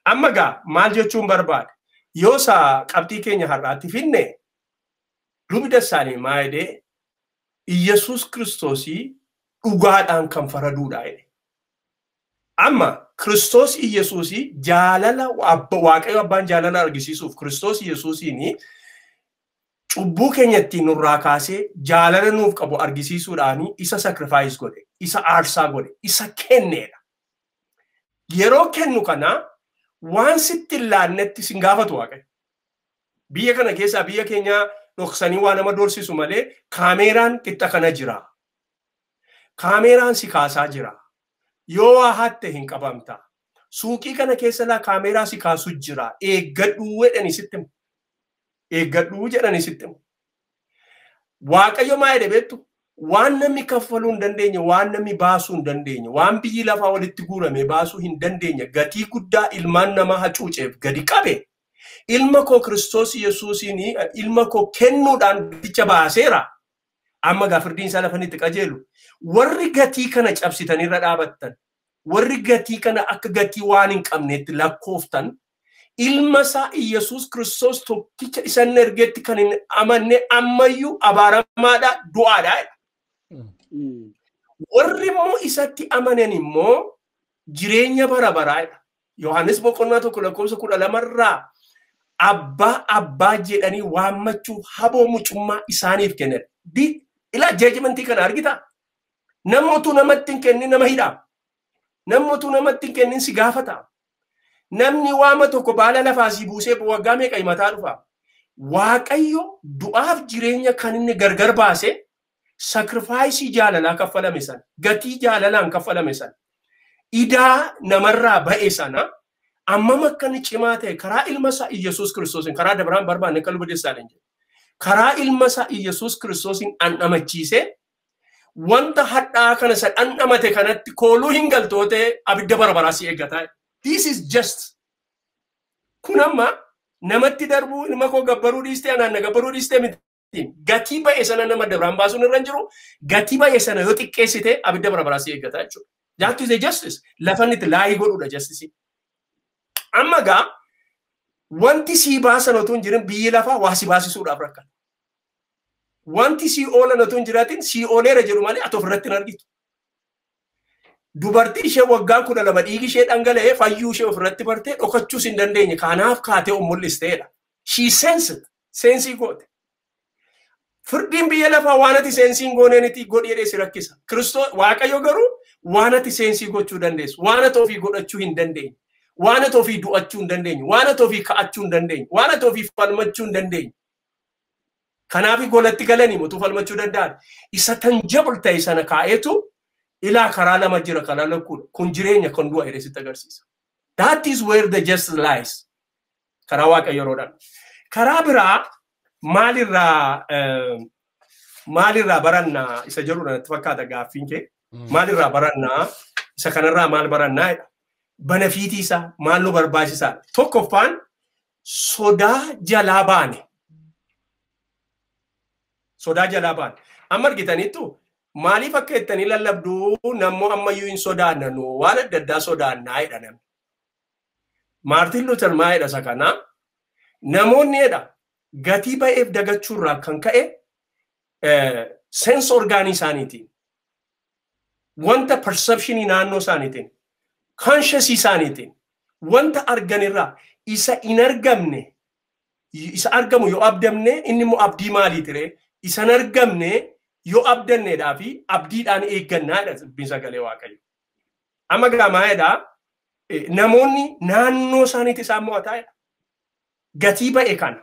Amma gaa maal jechuun barbaade? Yoo isaa qabxii keenya har'aatti finne, lubni Dassaaleny maa jedhee? Iyyasuus Kiristoosii dhugaadhaan kan faraduudha jedhe. Amma Kiristoos Iyyasuusii jaalala Waaqayyo abbaan jaalala argisiisuuf Kiristoos Iyyasuusiin cubbuu keenya ittiin nurraa kaasee jaalala nuuf qabu argisiisuudhaan isa sacrifice godhe, isa aarsaa godhe, isa kenneedha. Yeroo kennu kana waan sitti hin laannetti sin gaafatu Waaqayyo. Biyya kana keessaa biyya keenya dhoksanii waa nama doorsisu malee kaameeraan qixxa kana jira. Kaameeraan si kaasaa jira. Yoo waa hatte hin qabamta. Suuqii kana keessa laa kaameeraa si kaasu jira. Eeggadhuu jedhanii sitti himu. Eeggadhuu jedhanii sitti himu. Waaqayyo maa jedhe beektu? Waan namni kaffaluu hin dandeenye, waan namni baasuu hin dandeenye, waan biyyi lafaa walitti guurame baasuu hin dandeenye, gatii guddaa ilmaan namaa hacuuceef gadi qabe. Ilma koo Kiristoos Yesuusiin ilma koo kennuudhaan gaticha baaseera. Amma gaa firdiin isaa lafa itti qajeelu. Warri gatii kana cabsitanirra dhaabattan, warri gatii kana akka gatii waan hin qabneetti lakkooftan, ilma isaa Iyyasuus Kiristoos tokkicha isan ergetti kan hin amanne ammayyuu abaaramaadha, du'aadha. Warri immoo isatti amanan immoo jireenya bara baraadha. Yohaannis boqonnaa 1 lakkoofsa 12 irraa abbaa abbaa jedhanii waammachuuf haboo mucummaa isaaniif kennedha. Ilaa judgmentii kana argitaa? Namni utuu namatti hin kennin nama hidhaa. Namni utuu namatti hin kennin si gaafata. Namni waama tokko baala lafaa si buusee waggaa meeqa himataa dhufa. Waaqayyo du'aaf jireenya kan inni gargar baase sacrifice jaalalaa kaffalame sana, gatii jaalalaan kaffalame sana, idaa namarraa ba'e sana ammam akka inni cimaa ta'e karaa ilma isaa Iyyasuus Kiristoosiin karaa dabaraan barbaanne akka luba Dassaaleny jedhe. Karaa ilma isaa Iyyasuus Kiristoosiin dhandhamachiisee wanta hadhaa kana isa dhandhamate kanatti kooluu hin galtootee abidda bara baraa si eeggataa. This is just. Kun amma namatti darbuu, ilma koo gabbaruu dhiistee, anaan na gabbaruu dhiistee miti. Gatii ba'e sana nama dabraan baasuun irra hin jiru. Gatii ba'e sana yoo xiqqeessite abidda bara baraa si eeggataa jechuudha. That is a justice. Lafa inni itti laayii godhudha justice. Amma gaa wanti sii baasan otoo hin jirin biyyi lafaa waa si baasisuudhaaf rakkata. Wanti sii oolan otoo hin jiraatin sii ooleera jedhu malee ati ofirratti hin argitu. Dubartii ishee waggaa 12 dhiigi ishee dhangala'ee fayyuu ishee ofirratti bartee dhokachuus hin dandeenye, kanaaf kaatee of mul'isteedha. She sensed, sense goote. Firdiin biyya lafaa waan ati sense hin gooneenitti godhi jedhee si rakkisa. Kiristoos Waaqayyo garuu waan ati sense gochuu dandeessu, waan ati ofii godhachuu hin dandeenye, waan ati ofii du'achuu hin dandeenye, waan ati ofii ka'achuu hin dandeenye, waan ati ofii falmachuu hin dandeenye. Kanaaf golatti galanii mutuu falmachuu danda'an. Isa tangible ta'e sana kaa'eetu ilaa karaa lama jira, karaa lakkuudha. Kun jireenya, kan du'a jedhee sitti agarsiisa. That is where the justice lies. Karaa Waaqayyo yeroodhaan. Karaa biraa maalirraa barannaa isa jedhudha natti fakkaata gaaffiin kee. Maalirraa barannaa, isa kanarraa maal barannaa jedha. Benefit isaa maal nu barbaachisaa? Tokkoffaan, sodaa jalaa baane. Sodaa jalaa baane. Amma argitaniittu, maaliif akka jettanii lallabduu, nammoo ammayyuu hin sodaannanu, waan adda addaa sodaannaa jedha namni. Maartin Luther maa jedha isa kana? Namoonni jedha, gatii ba'eef dagachuurraa kan ka'e sense organ isaaniitiin, wanta perception naannoo isaaniitiin, conscious isaaniitiin, wanta arganirraa isa hin argamne, isa argamu yoo abdamne, inni immoo abdii maalii ture, isa hin argamne yoo abdanneedhaa fi abdiidhaan eeggannaa jedha dubbiin sagalee Waaqayyo. Amma gaa jedhaa, namoonni naannoo isaaniitti isaan mo'ataa jedha. Gatii ba'e kana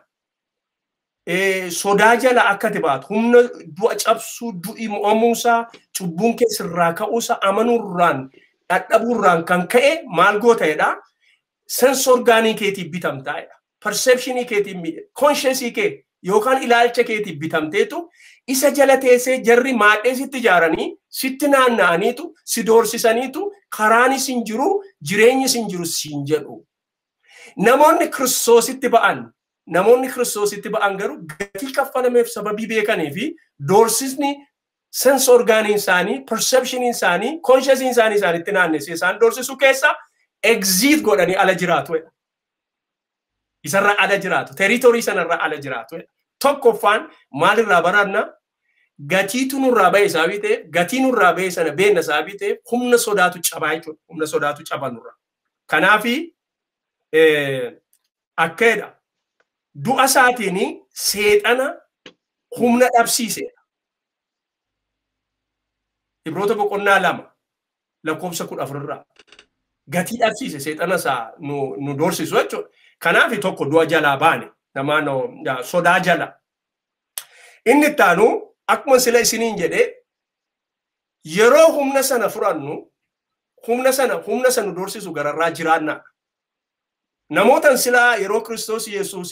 sodaa jala akka ati baatu, humna du'a cabsuu, du'i mo'amuusaa, cubbuun keessirraa ka'uusaa amanuurraan dhadhabuurraan kan ka'e maal goota jedha? Sense organ keetiif bitamtaa jedha. Perception keetiif, conscious kee yookaan ilaalcha keetiif bitamteetu isa jala teessee jarri maadhee sitti ijaaranii sitti naanna'aniitu si doorsisaniitu karaanis hin jiru, jireenyis hin jiru siin jedhu. Namoonni Kiristoositti ba'an garuu gatii kaffalameef sababii beekanii fi doorsisni sense organ isaanii, perception isaanii, conscious isaanii isaanitti naannessee isaan doorsisu keessa exit godhanii ala jiraatu. Isarra ala jiraatu. Territory sanarra ala jiraatu. Tokkoffaan maalirraa baranna? Gatiitu nurraa ba'e sababii ta'eef, gatii nurraa ba'e sana beenna sababii ta'eef, humna sodaatu cabaa jechuudha. Humna sodaatu caba nurra. Kanaafi akka jedha, du'a isaatiin seexana humna dhabsiisedha. Ibroota boqonnaa 2 lakkoofsa 14rraa. Gatii dhabsiise seexana isaa nu doorsisu jechuudha. Kanaaf tokko du'a jalaa baane, namaan sodaa jala. Inni itti aanu, akkuma sila isiniin jedhee, yeroo humna sana furannu, humna sana nu doorsisu gararraa jiraannaa. Namootan silaa yeroo Kiristoos Yesuus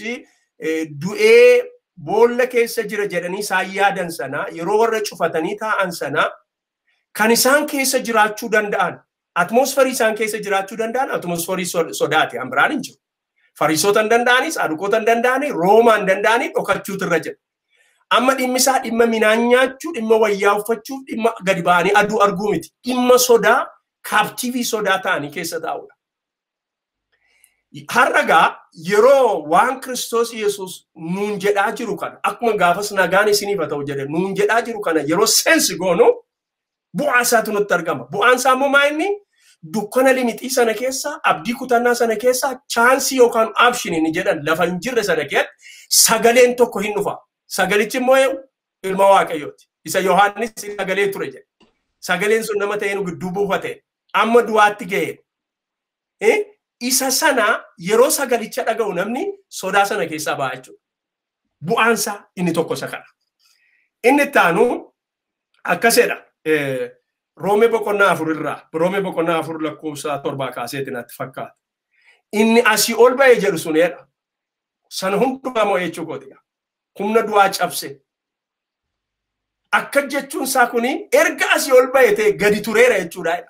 du'ee boolla keessa jira jedhanii isaan yaadan sana, yeroo warra cufatanii taa'an sana, kan isaan keessa jiraachuu danda'an, atmosphere isaan keessa jiraachuu danda'an atmosphere sodaati, an biraan hin jiru. Fariisota hin danda'anii, Saduqoota hin danda'anii, Roomaa hin danda'anii, dhokachuutu irra jira. Amma dhimmi isaa dhimma midhaan nyaachuu, dhimma wayyaa uffachuu, dhimma gadi ba'anii aduu arguu miti. Dhimma sodaa, captive sodaa ta'anii keessa taa'udha. Har'a gaa yeroo waan Kiristoos Yesuus nuun jedhaa jiru kana, akkuma gaafas nagaan isiniif haa ta'u jedhe nuun jedhaa jiru kana, yeroo sense goonu bu'aa isaatu nutti argama. Bu'aan isaa immoo maa inni? Dukkana limixii sana keessa, abdii kutannaa sana keessa, chance yookaan option inni jedhan lafa hin jirre sana keessatti sagaleen tokko hin dhufa. Sagalichi immoo ilma Waaqayyooti. Isa Yohaannis sagalee ture jedhe. Sagaleen sun nama ta'ee nu gidduu buufate. Amma du'aatti ga'e. Isa sana yeroo sagalicha dhaga'u namni sodaa sana keessaa ba'a jechuudha. Bu'aansaa inni tokko isa kana. Inni itti aanu akkasidha. Roomee boqonnaa 4 irraa, Roomee boqonnaa 4 lakkoofsa 7 kaaseeti natti fakkaata. Inni asii ol ba'e jedhu sunedha. Sana hundumaa mo'ee jechuu kooti. Humna du'aa cabse. Akka jechuun isaa kuni erga asii ol ba'e ta'e gadi tureera jechuudha.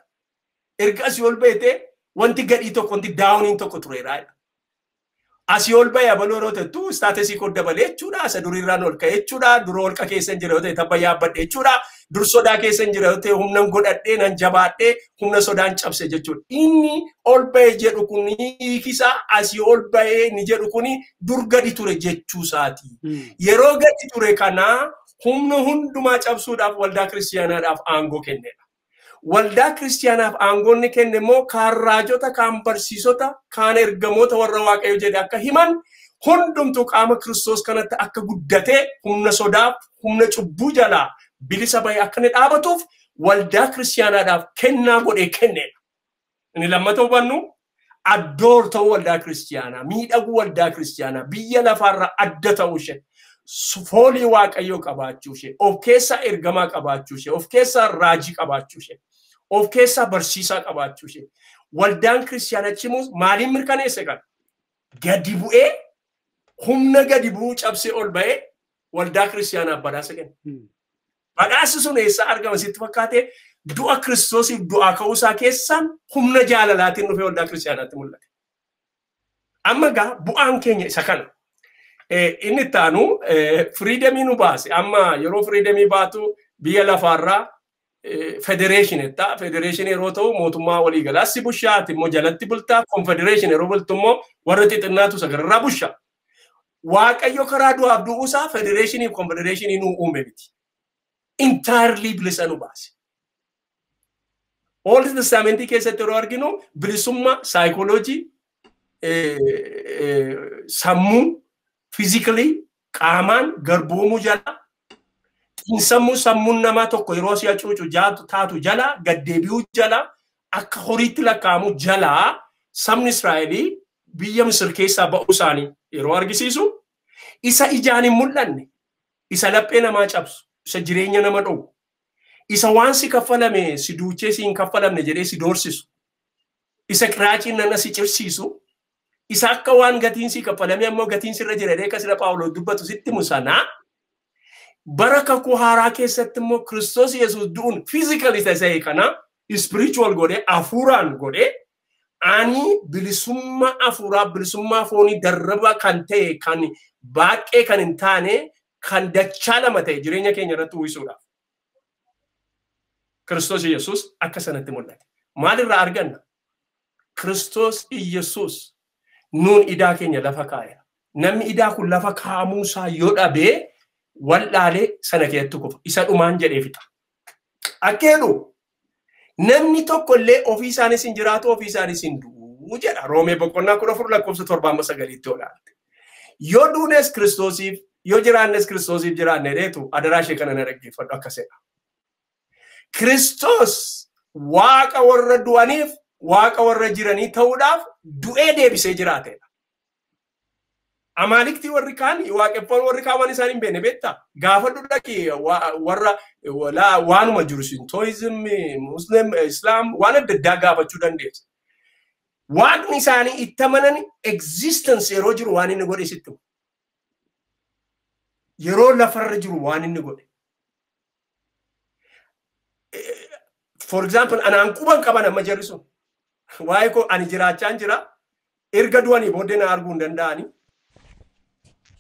Erga asii ol ba'e ta'e wanti gadii tokko, wanti daawuniin tokko tureera. Asii ol ba'e abaloo yeroo ta'ettu status koo dabalee jechuudha. Isa duriirraan ol ka'e jechuudha. Dura holqa keessa hin jira yoo ta'e tabba yaabbadhe jechuudha. Dur sodaa keessa hin jira yoo ta'e humnan godhadhee nan jabaadhee humna sodaan cabse jechuudha. Inni ol ba'e jedhu kun hiikisaa asii ol ba'ee ni jedhu kun dur gadi ture jechuusaati. Yeroo gadi ture kanaa humna hundumaa cabsuudhaaf waldaa kiristiyaanaadhaaf aangoo kennedha. Waldaa kiristiyaanaaf aangoonni kenne immoo kaan raajota, kaan barsiisota, kaan ergamoota warra Waaqayyo jedhe akka himan, hundumtuu qaama Kiristoos kanatti akka guddatee humna sodaaf, humna cubbuu jalaa bilisa bahee akka inni dhaabatuuf waldaa kiristiyaanaadhaaf kennaa godhee kennedha. Inni lammata hubannu addoor ta'uu waldaa kiristiyaanaa, miidhaguu waldaa kiristiyaanaa, biyya lafaarraa adda ta'uu ishee, foolii Waaqayyoo qabaachuu ishee, of keessaa ergamaa qabaachuu ishee, of keessaa raajii qabaachuu ishee, of keessaa barsiisaa qabaachuu ishee. Waldaan kiristiyaanaa cimuus maaliin mirkaneesse kana? Gadi bu'ee, humna gadi bu'uu cabsee ol ba'ee waldaa kiristiyaanaaf badhaasa kenne. Badhaasi sun eessaa argama sitti fakkaate? Du'a Kiristoosiif du'aa ka'uusaa keessaan humna jaalalaatiin dhufee waldaa kiristiyaanaatti mul'ate. Amma gaa bu'aan keenya isa kana. Inni itti aanu freedom nu baase. Amma yeroo freedom baatu biyya lafaarraa federation jetta. Federation yeroo ta'u mootummaa waliigalaa si bushaa, ati immoo jalatti bultaa. Confederation yeroo bultu immoo warra xixinnaatu sagarraa busha. Waaqayyo karaa du'aaf du'uusaa federation fi confederation nu uume miti. Entirely bilisa nu baase. Old Testament keessatti yeroo arginu bilisummaa saayikooloojii, sammuu, physically qaamaan garboomuu jala, xiinsammuu, sammuun namaa tokko yeroo si hacuucu taatu jala gaddeebi'uu jala, akka horiitti lakkaa'amu jala sabni Israa'elii biyya Misir keessaa ba'uu isaanii yeroo argisiisu, isa ijaan hin mul'anne, isa laphee namaa cabsu, isa jireenya nama dhowwu, isa waan si kaffalame si duuchee si hin kaffalamne jedhee si doorsisu, isa qiraaciin nana si cirsiisu, isa akka waan gatiin si kaffalame ammoo gatiin sirra jira jedhee akka sira Phaawulos dubbatu sitti musanaa, bara kakuu haaraa keessatti immoo Kiristoos Yesuus du'uun physically ta'e kana spiritual godhee, hafuuraan godhee, ani bilisummaa hafuuraa, bilisummaa foonii darraba kan ta'e, kan baaqee kan hin taane, kan dachaa lama ta'e jireenya keenya irratti uwwisuudhaaf. Kiristoos Yesuus akka sanatti mul'ate. Maalirraa arganna? Kiristoos Yesuus nuun idaa keenya lafa kaa'eera. Namni idaa kun lafa kaa'amuusaa yoo dhabee wallaalee sana keessatti kufa. Isa dhumaan jedhee fixa. Akka jedhu namni tokko illee ofii isaanis hin jiraatu, ofii isaanis hin du'u jedha. Roomee boqonnaa 14 lakkoofsa 7 amma 9tti olaante. Yoo duunes Kiristoosiif, yoo jiraannes Kiristoosiif jiraanne dheetu adaraa ishee kana na dhaggeeffadhu akkasidha. Kiristoos Waaqa warra du'aniif Waaqa warra jiranii ta'uudhaaf du'ee deebisee jiraatedha. Amaaliktii warri kaan, waaqeffamoon warri kaan waan isaan hin beekne beektaa? Gaafa dhaqi warra waanuma jiru, Shintoism, Muslim, Islam, waan adda addaa gaafachuu dandeessa. Waaqni isaanii itti amanan existence yeroo jiru waan inni godhe sitti himu. Yeroo lafarra jiru waan inni godhe. For example, anaan quban qaban amma jarri sun. Waa'ee koo ani jiraachaan jira. Erga du'anii booddee na arguu hin danda'ani.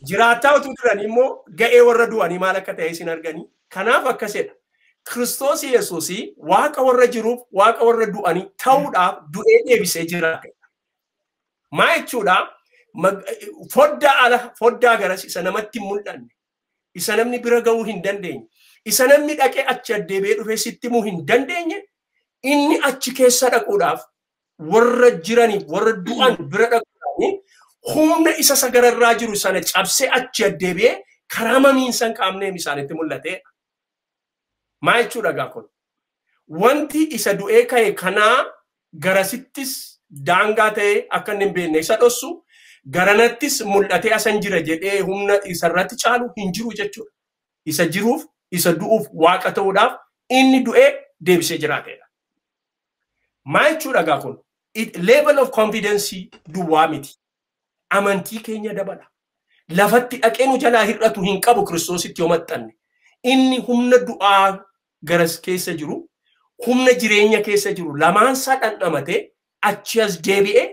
Jiraattaa utuu jiranii immoo ga'ee warra du'anii maal akka ta'e isin arganii. Kanaaf akkasidha. Kiristoos Yesuus Waaqa warra jiruuf Waaqa warra du'anii ta'uudhaaf du'ee deebisee jiraate. Maa jechuudha? Foddaa ala, foddaa garas, isa namatti hin mul'anne, isa namni bira ga'uu hin dandeenye, isa namni dhaqee achi addeebi'ee dhufee sitti himuu hin dandeenye, inni achi keessa dhaquudhaaf, warra jiraniif warra du'an bira dhaquudhaaf, humna isa sagararraa jiru sana cabsee achi addeebi'ee karaa mamiinsa hin qaamneem isaanitti mul'ate. Maa jechuudha gaa kun? Wanti isa du'ee ka'e kanaa garasittis daangaa ta'ee akka inni hin beekne isa dhossu, garanattis mul'atee asan jira jedhee humna isarratti caalu hin jiru jechuudha. Isa jiruuf isa du'uuf Waaqa ta'uudhaaf inni du'ee deebisee jiraatedha. Maa jechuudha gaa kun? Level of confidence duwwaa miti. Amantii keenya dabala. Lafatti dhaqee nu jalaa hir'atu hin qabu Kiristoositti yoo maxxanne. Inni humna du'aa garas keessa jiru, humna jireenya keessa jiru lamaansaa dhandhamatee achi as deebi'ee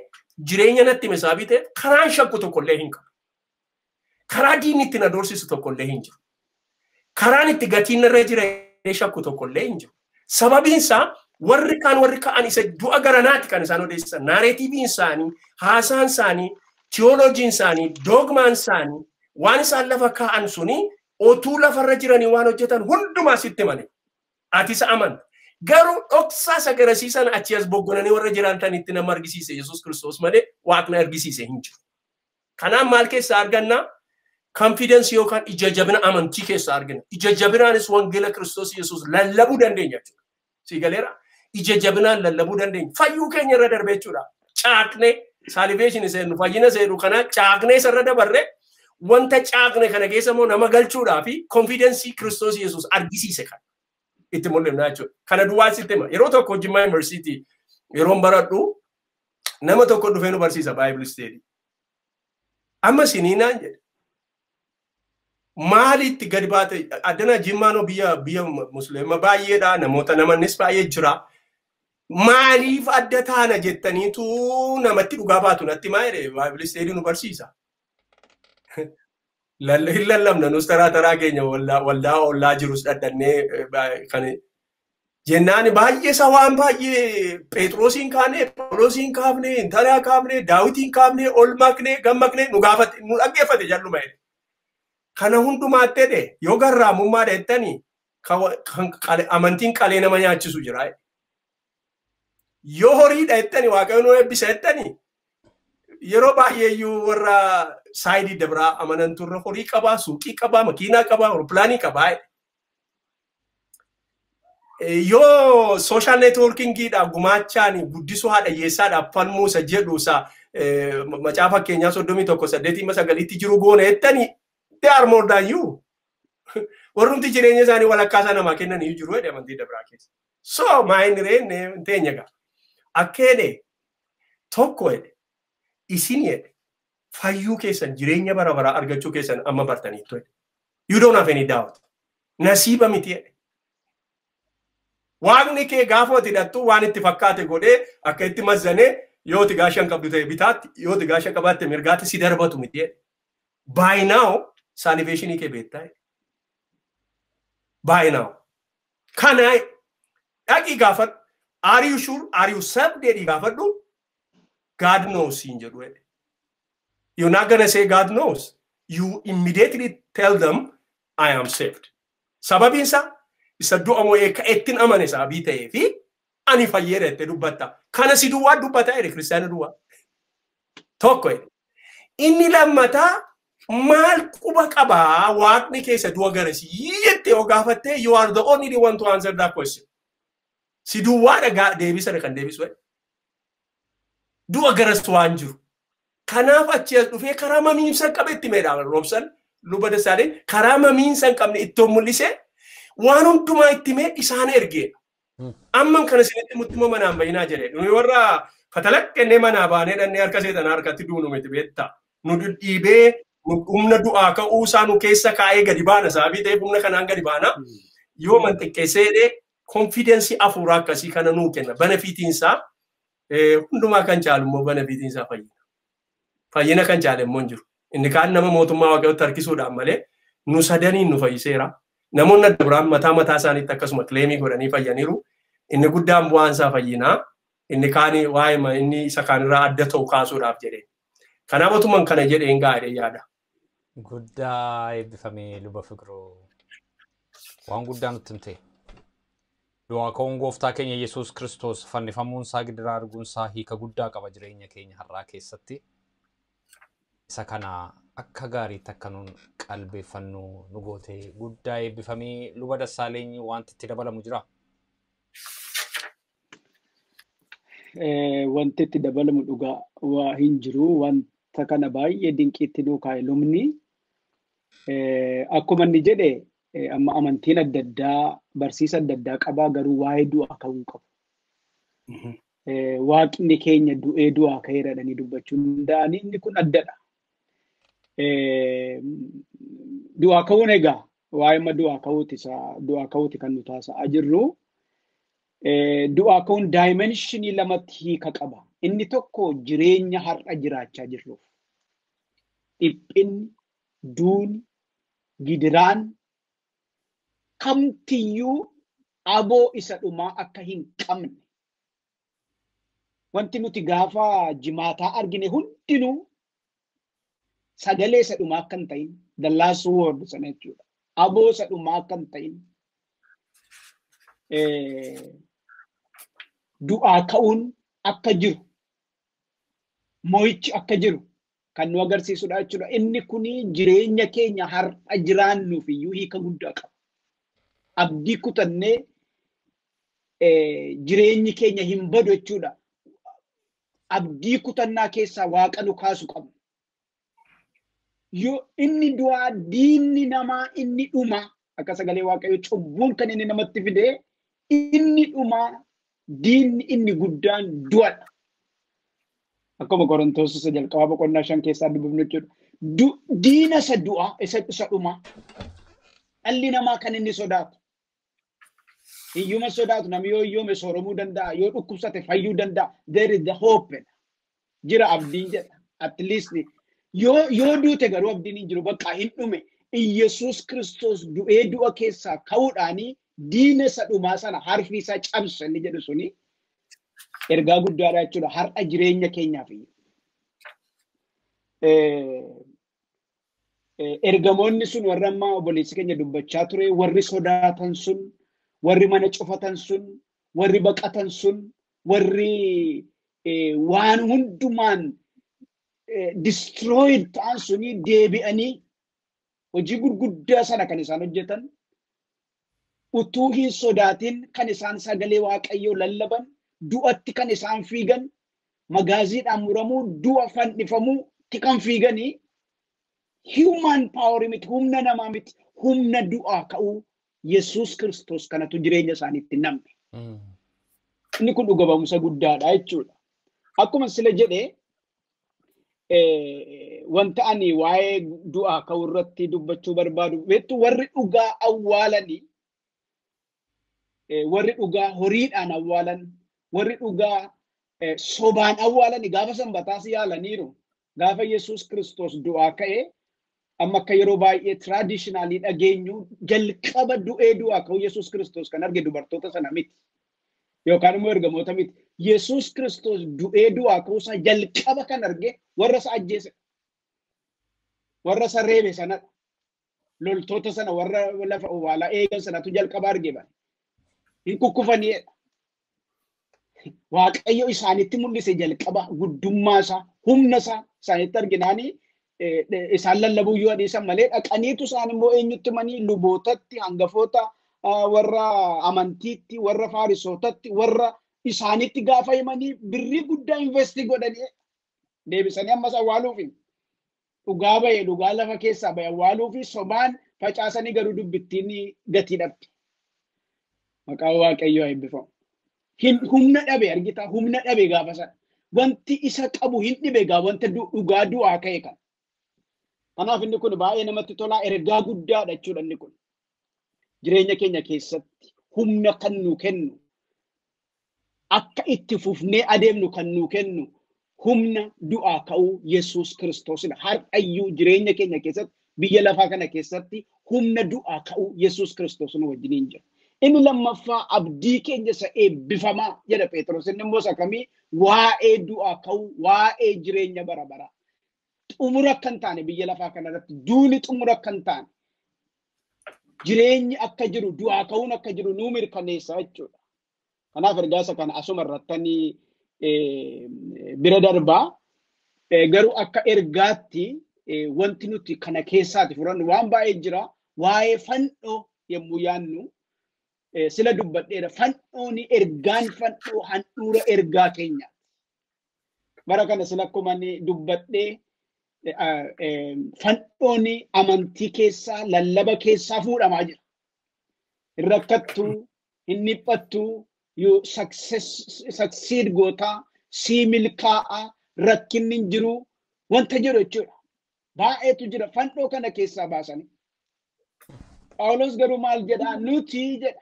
jireenya natti hime sababii ta'eef karaan shakku tokkollee hin qabu. Karaa diinni itti na doorsisu tokkollee hin jiru. Karaan itti gatiin irra jira shakku tokkollee hin jiru. Sababiin isaa warri kaan warri ka'an isa du'a garanaatti kan isaan odeessan. Narrativeiin isaanii, haasaan isaanii, tiyooloojiin isaanii, dogmaan isaanii, waan isaan lafa kaa'an suni otuu lafarra jiranii waan hojjetan hundumaa sitti himani. Ati isa amanta. Garuu dhoksaa isa garasiisan achi as boggonanii warra jiraatanitti nama argisiise Yesuus Kiristoos malee Waaqni argisiise hin jiru. Kanaaf maal keessaa argannaa? Confidence yookaan ija jabina amantii keessaa argina. Ija jabinaanis wangeela Kiristoos Yesuus lallabuu dandeenya jechuudha. Si galeera? Ija jabinaan lallabuu dandeenya. Fayyuu keenya irra darbee jechuudha. Caaqnee salvation seennu fayyina seennu kana caaqnee isarra dabarree wanta caaqne kana keessa immoo nama galchuudhaa fi confidence Kiristoos Yesuus argisiise kana itti mul'ifna jechuudha. Kana duwwaa sitti hima. Yeroo tokko Jimmaa Yuunivarsiitii yeroon baradhu nama tokko dhufee nu barsiisa Bible study. Amma sinii naan jedhe. Maalitti gadi baate addana Jimmaanoo biyya musliima baay'eedha, namoota namannis baay'ee jira. Maaliif adda taana jettaniitu namatti dhugaa baatu natti maa jedhe, Bible study nu barsiisa. Hin lallabna nus taraa taraa keenya waldaa ollaa jirus dhadhannee kan jennaan baay'ee isa waan baay'ee Phexrosiin kaafne, Phaawulosiin kaafne, Intalaa kaafne, Daawitiin kaafne, ol makne, gammaqne nu gaafate, nu dhaggeeffate jalluma jedhe. Kana hundumaatti jedhe yoo garraamummaadha jettanii amantiin qalee nama nyaachisu jira. Yoo horiidha jettanii Waaqayyo nu eebbisa jettanii yeroo baay'eeyyuu warra saayidii dabraa amananturra horii qabaa, suuqii qabaa, makiinaa qabaa, awurooppilaanii qabaa. Yoo social networkingiidha gumaachaan guddisuu haadha hiyyeessaadhaaf falmuu isa jedhu isa macaafa fakkeenyaa 31:8-9tti jiru goone jettanii they are more than you. Warrumti jireenya isaanii walakkaa isaa namaa kennanii jiru jedhe amantii dabraa keessa. So maayini reenne teenya gaa. Akka jedhe tokko jedhe isin jedhe fayyuu keessan jireenya bara baraa argachuu keessan amma bartaniittu jedhe. You don't have any doubt. Nasiiba miti jedhe. Waaqni kee gaafa ati hidhattu waan itti fakkaate godhee akka itti mazzanee yoo ati gaashan qabdu ta'e bitaatti, yoo ati gaasha qabaatte mirgaatti si darbatu miti jedhe. By now salvationii kee beektaa jedhe. By now. Kana dhaqii gaafadhu. Are you sure? Are you saved? Jedhii gaafadhu. God knows siin jedhu jedhe. You're not gonna say God knows. You immediately tell them, "I am saved." Sababiin isaa isa du'a mo'ee ka'ettiin amane sababii ta'ee fi ani fayyeera jettee dubbatta. Kana si duwwaa dubbata jedhe, kiristaana duwwaa. Tokko jedhe. Inni lammataa maal quba qabaa Waaqni keessa du'a garasii jettee yoo gaafatte, you are the only one to answer that question. Si duwwaadha deebisa kan deebisu jedhe. Du'a garas waan jiru. Kanaaf achi as dhufee karaa mamiinsa hin qabne itti meedha roobsan luba Dassaaleny, karaa mamiinsa hin qabne ittiin mul'isee waan hundumaa itti mee isaan ergeedha. Amman kana isinitti mutti immoo manaan bayinaa jedhe. Nuyi warra fatalaqqennee manaa baanee dhannee harka seexanaa harkatti duunu miti beektaa. Nu dhidhiibee humna du'aa ka'uu isaa nu keessa kaa'ee gadi baana sababii ta'eef humna kanaan gadi baana. Yoo man xiqqeessee confidence hafuuraa akkasii kana nuu kenna. Benefitiin isaa hundumaa kan caalu immoo benefitiin isaa fayyina. Fayyina kan caale immoo hin jiru. Inni kaan nama mootummaa Waaqayyootti harkisuudhaan malee nu sadaniin nu fayyiseera. Namoonni adda biraan mataa mataa isaaniitti akkasuma claimii godhanii fayyaniiru. Inni guddaan bu'aan isaa fayyinaa. Inni kaan waa'ee inni isa kaanirraa adda ta'u kaasuudhaaf jedhee. Kanaaf otuman kana jedheen gaariidha yaada. Guddaa eebbifamee luba Fiqiruu. Waan guddaa nutti himte. Du'aa ka'uun gooftaa keenya Yesuus Kiristoos fannifamuun isaa gidiraa arguun isaa hiika guddaa qaba jireenya keenya har'aa keessatti. Isa kana akka gaariitti akka nuun qalbeeffannu nu goote, guddaa eebbifamee. Luba Dassaaleny, wanti itti dabalamu jira? Wanti itti dabalamu dhugaa waa hin jiru. Wanta kana baay'ee dinqiitti nuu kaa'e lubni. Akkuma inni jedhe amma amantiin adda addaa barsiisa adda addaa qabaa, garuu waa'ee du'aa ka'uu hin qabu. Waaqni keenya du'ee du'aa ka'eera jedhanii dubbachuu hin danda'anii, inni kun addadha. Du'aa ka'uun egaa waa'ee du'aa ka'uuti isa du'aa ka'uuti kan nuti haasa'aa jirru. Du'aa ka'uun daayimeenshinii lamatti hiika qaba. Inni tokko jireenya har'a jiraachaa jirruuf. Dhiphinni, duuni, gidiraan kamtiyyuu aboo isa dhumaa akka hin qabne. Wanti nuti gaafa jimaataa argine hundinuu sagalee isa dhumaa akka hin ta'in, the last word sana jechuudha. Aboo isa dhumaa akka hin ta'in. Du'aa ka'uun akka jiru, mo'ichi akka jiru kan nu agarsiisudha jechuudha. Inni kuni jireenya keenya har'a jiraannuuf iyyuu hiika guddaa qaba. Abdii kutannee jireenyi keenya hin badu jechuudha. Abdii kutannaa keessaa waaqa nu kaasu qabna. Yoo inni du'aa diinni namaa inni dhumaa akka sagalee waaqayyoo cubbuun kan inni namatti fide inni dhumaa diinni inni guddaan du'adha. Akkuma Qorontoos isa jalqabaa boqonnaa 5 keessaa dubbifnu jechuudha. Diina isa du'aa isa dhumaa dhalli namaa kan inni sodaatu. Hiyyuma sodaatu namni yoo hiyyoome sooromuu danda'a, yoo dhukkubsate fayyuu danda'a. There is the hope. Jira abdiin jedha. At least yoo duute garuu abdiin hin jiru bakka hin dhume. Iyyasuus Kiristoos du'ee du'a keessaa ka'uudhaanii diina isa dhumaa sana harfi isaa cabsa inni jedhu suni ergaa guddaadha jechuudha. Har'a jireenya keenyaaf iyyuu. Ergamoonni sun warra ammaa obboleessi keenya dubbachaa ture, warri sodaatan sun, warri mana cufatan sun, warri baqatan sun, warri waan hundumaan destroyed ta'an suni deebi'anii hojii gurguddaa sana kan isaan hojjetan utuu hin sodaatin kan isaan sagalee waaqayyoo lallaban, du'atti kan isaan fiigan, magaaziidhaan muramuu, du'a fannifamuu kan fiiganii human power miti, humna namaa miti, humna du'aa ka'uu Yesuus Kiristoos kanatu jireenya isaaniitti namne. Inni kun dhuga ba'umsa guddaadha jechuudha. Akkuma sila jedhee wanta ani waa'ee du'aa ka'uu irratti dubbachuu barbaadu beektu warri dhugaa awwaalanii, warri dhugaa horiidhaan awwaalan, warri dhugaa sobaan awwaalanii gaafa sanbataas yaalaniiru. Gaafa Yesuus Kiristoos du'aa ka'ee amma akka yeroo baay'ee traditionally dhageenyu jalqaba du'ee du'aa ka'uu Yesuus Kiristoos kan arge dubartoota sana miti. Yookaan immoo ergamoota miti. Yesuus Kiristoos du'ee du'aa ka'uusaa jalqaba kan arge warra isa ajjeese. Warra isa reebe sanadha. Loltoota sana warra lafa owwaalaa eegan sanatu jalqaba arge bare. Hin kukkufaniidha. Waaqayyo isaanitti mul'ise jalqaba guddummaa isaa, humna isaa isaanitti arginaanii isaan lallabuu yoo dhiisan malee dhaqaniitu isaan immoo eenyutti manii lubootatti, hangafoota warra amantiitti, warra faarisootatti, warra isaanitti gaafa himanii birrii guddaa investi godhanii deebisanii ammas awwaaluufi dhugaa bahe dhugaa lafa keessaa bahe awwaaluufi sobaan facaasanii garuu dubbittiin gatii dhabde. Maqaan Waaqayyoo eebbifamu. Humna dhabe argita, humna dhabe gaafa sana. Wanti isa qabu hin dhibe gaa wanta dhugaa du'aa ka'e kan. Kanaaf inni kun baay'ee namatti tolaa ergaa guddaadha jechuudha inni kun. Jireenya keenya keessatti humna kan nu kennu, akka itti fufnee adeemnu kan nu kennu humna du'aa ka'uu Yesuus Kiristoosidha. Har'ayyuu jireenya keenya keessatti biyya lafaa kana keessatti humna du'aa ka'uu Yesuus Kiristoos nu wajjiniin jira. Inni lammaffaa abdii keenya isa eebbifamaa jedha Phexros. Inni immoo isa kamii waa'ee du'aa ka'uu, waa'ee jireenya bara baraa. Xumura akka hin taane biyya lafaa kanarratti duuni xumura akka hin taane jireenyi akka jiru du'aa ka'uun akka jiru nuu mirkaneessa jechuudha. Kanaaf ergaa isa kana asuma irrattanii bira darbaa. Garuu akka ergaatti wanti nuti kana keessaati furannu waan baay'ee jira. Waa'ee fannoo yommuu yaannu sila dubbadheera. Fannoon ergaan fannoo handhuura ergaa keenya. Bara kana sila akkuma inni dubbadhee fannoon amantii keessaa lallaba keessaa fuudhamaa jira. Hin rakkattu, hin dhiphattu, you succeed gootaa, sii milkaa'a, rakkinni hin jiru, wanta jedhu jechuudha. Baay'eetu jira fannoo kana keessaa baasanii. Phaawulos garuu maal jedhaa? Nuti jedha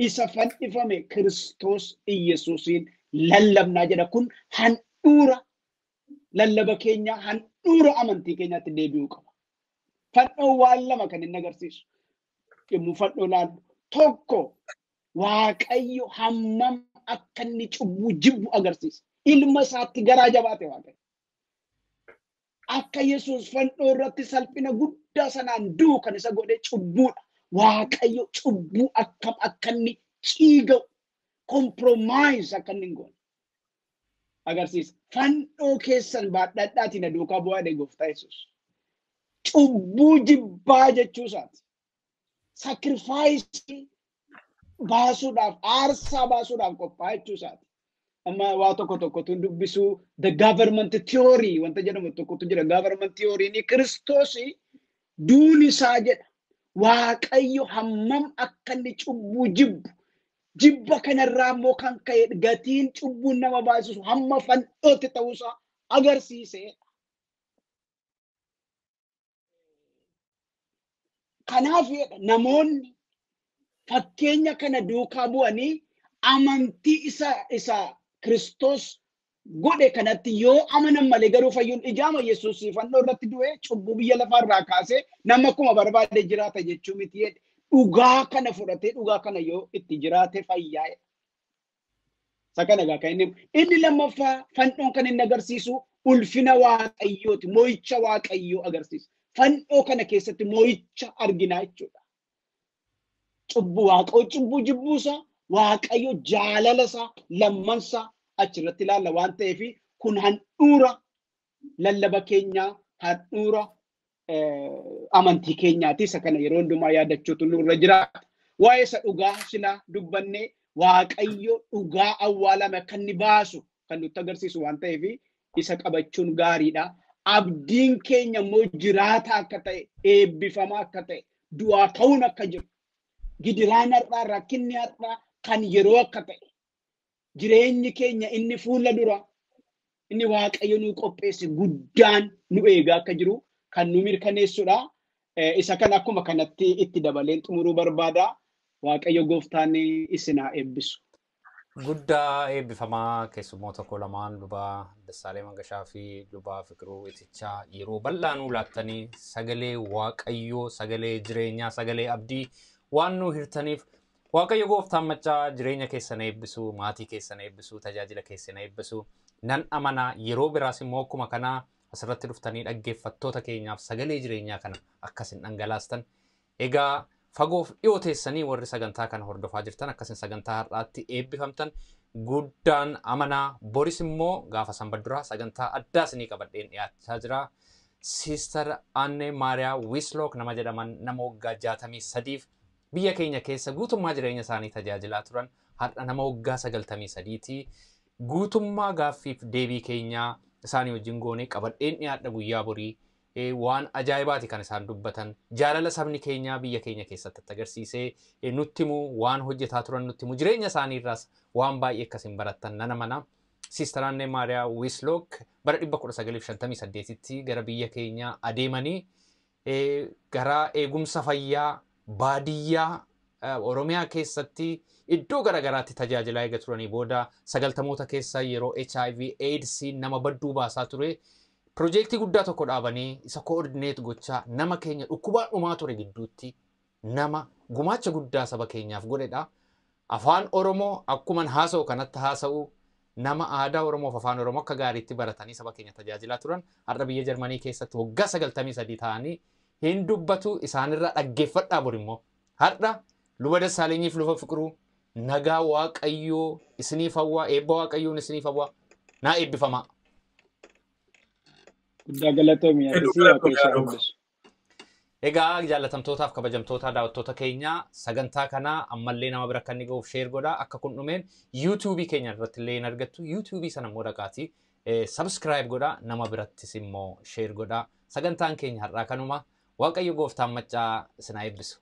isa fannifame Kiristoos Iyyasuusiin lallabnaa jedha. Kun handhuura lallaba keenyaa, handhuura amantii keenyaatti deebi'uu qaba. Fannoon waan lama kan inni agarsiisu. Yommuu fannoo laallu tokko Waaqayyo hammam akka inni cubbuu jibbu agarsiisa. Ilma isaatti garaa jabaate Waaqayyo. Akka Yesuus fannoo irratti salphina guddaa sanaan du'u kan isa godhe cubbuudha. Waaqayyo cubbuu akkam akka inni ciiga'u, compromise akka inni hin goone agarsiisa. Fannoo keessan baadhadhaatiin na duukaa bu'aa jedhe gooftaa Yesuus. Cubbuu jibbaa jechuu isaati. Sacrifice baasuudhaaf, aarsaa baasuudhaaf qophaa'aa jechuu isaati. Amma waa tokko tokkotu dubbisuu the government theory wanta jedhamu tokkotu jira. Government theory ni Kiristoos duuni isaa jedha. Waaqayyo hammam akka inni cubbuu jibbu. Jibba kanarraa immoo kan ka'e gatiin cubbuun nama baasisu hamma fannootti ta'uusaa agarsiisedha. Kanaaf namoonni fakkeenya kana duukaa bu'anii amantii isa Kiristoos godhe kanatti yoo amanan malee garuu fayyuun ijaama Yesuus fannoo irratti du'e cubbuu biyya lafaa irraa kaasee nama akkuma barbaade jiraata jechuu miti jedhe. Dhugaa kana fudhatee dhugaa kana yoo itti jiraate fayyaa. Isa kana egaa kan inni lammaffaa fannoon kan inni agarsiisu ulfina Waaqayyooti, mo'icha Waaqayyoo agarsiisa. Fannoo kana keessatti mo'icha arginaa jechuudha. Cubbuu Waaqayyo cubbuu jibbuusaa, Waaqayyo jaalala isaa lammansaa achirratti ilaalla waan ta'eef kun handhuura lallaba keenyaa, handhuura amantii keenyaati. Isa kana yeroo hundumaa yaadachuutu nurra jiraata. Waa'ee isa dhugaa silaa dubbannee Waaqayyo dhugaa awwaalame akka inni baasu kan nutti agarsiisu waan ta'eef isa qabachuun gaariidha. Abdiin keenya immoo jiraata akka ta'e, eebbifamaa akka ta'e, du'aa ka'uun akka jiru, gidiraan har'aa, rakkinni har'aa kan yeroo akka ta'e, jireenyi keenya inni fuula dura, inni Waaqayyo nuu qopheesse guddaan nu eegaa akka jiru kan nu mirkaneessudha. Isa kana akkuma kanatti itti dabaleen xumuruu barbaada. Waaqayyo gooftaan isin haa eebbisu. Guddaa eebbifamaa keessummoota koo lamaan Lubaa Dassaalee Mangashaa fi Lubaa Fiqiruu Itichaa yeroo bal'aa nuu laattanii sagalee Waaqayyoo, sagalee jireenyaa, sagalee abdii waan nuu hirtaniif Waaqayyo gooftaan maccaa jireenya keessan eebbisu, maatii keessan eebbisu, tajaajila keessan eebbisu. Nan amanaa yeroo biraas immoo akkuma kanaa asirratti dhuftanii dhaggeeffattoota keenyaaf sagalee jireenyaa kana akkasin dhangalaastan. Egaa fagoof dhiyoo teessanii warri sagantaa kana hordofaa jirtan akkasin sagantaa har'aatti eebbifamtan guddaan amanaa. Boris immoo gaafa sanbadduraa sagantaa addaa isinii qabadheen dhiyaachaa jira. Siistar Anne Maariyaa Wislook nama jedhaman nama waggaa 63 biyya keenya keessa guutummaa jireenya isaanii tajaajilaa turan har'a nama waggaa 93ti. Guutummaa gaaffiif deebii keenyaa isaanii wajjin goonee qabadheen dhiyaadha guyyaa borii. Waan ajaa'ibaati kan isaan dubbatan. Jaalala sabni keenyaa biyya keenya keessatti agarsiisee nutti himu, waan hojjetaa turan nutti himu, jireenya isaanii irraas waan baay'ee akkasiin barattan nan amana. Siistar Anne Maariyaa Wislook bara 1958tti gara biyya keenyaa adeemanii gara eegumsa fayyaa baadiyyaa Oromiyaa keessatti iddoo garaagaraatti tajaajilaa eega turanii booda 90moota keessa yeroo HIV AIDS nama badduu baasaa ture piroojeektii guddaa tokko dhaabanii isa koordineet gochaa nama keenya dhukkubaa dhumaa ture gidduutti nama gumaacha guddaa saba keenyaaf godhedha. Afaan Oromoo akkuman haasa'u kanatti haasa'u nama aadaa Oromoof afaan Oromoo akka gaariitti baratanii saba keenya tajaajilaa turan har'a biyya Jarmanii keessatti waggaa 93 ta'anii hin dubbatu isaanirraa dhaggeeffadhaa borimmoo. Har'a Luba Dassaalenyiif Luba Fiqiruu nagaa Waaqayyoo isiniif hawwaa, eebba Waaqayyoon isiniif hawwaa, naa eebbifamaa. Guddaa galatoomi. Egaa jaallatamtootaaf kabajamtoota daawwattoota keenyaa sagantaa kanaa ammallee nama bira akka inni ga'uuf sheer godhaa. Akka kun dhumeen yuutuubii keenya irratti illee hin argattu. Yuutuubii sana immoo dhaqaatii sabskiraayib godhaa, nama birattis immoo sheer godhaa. Sagantaan keenya har'aa kanuma. Waaqayyo gooftaan maccaa isin haa eebbisu.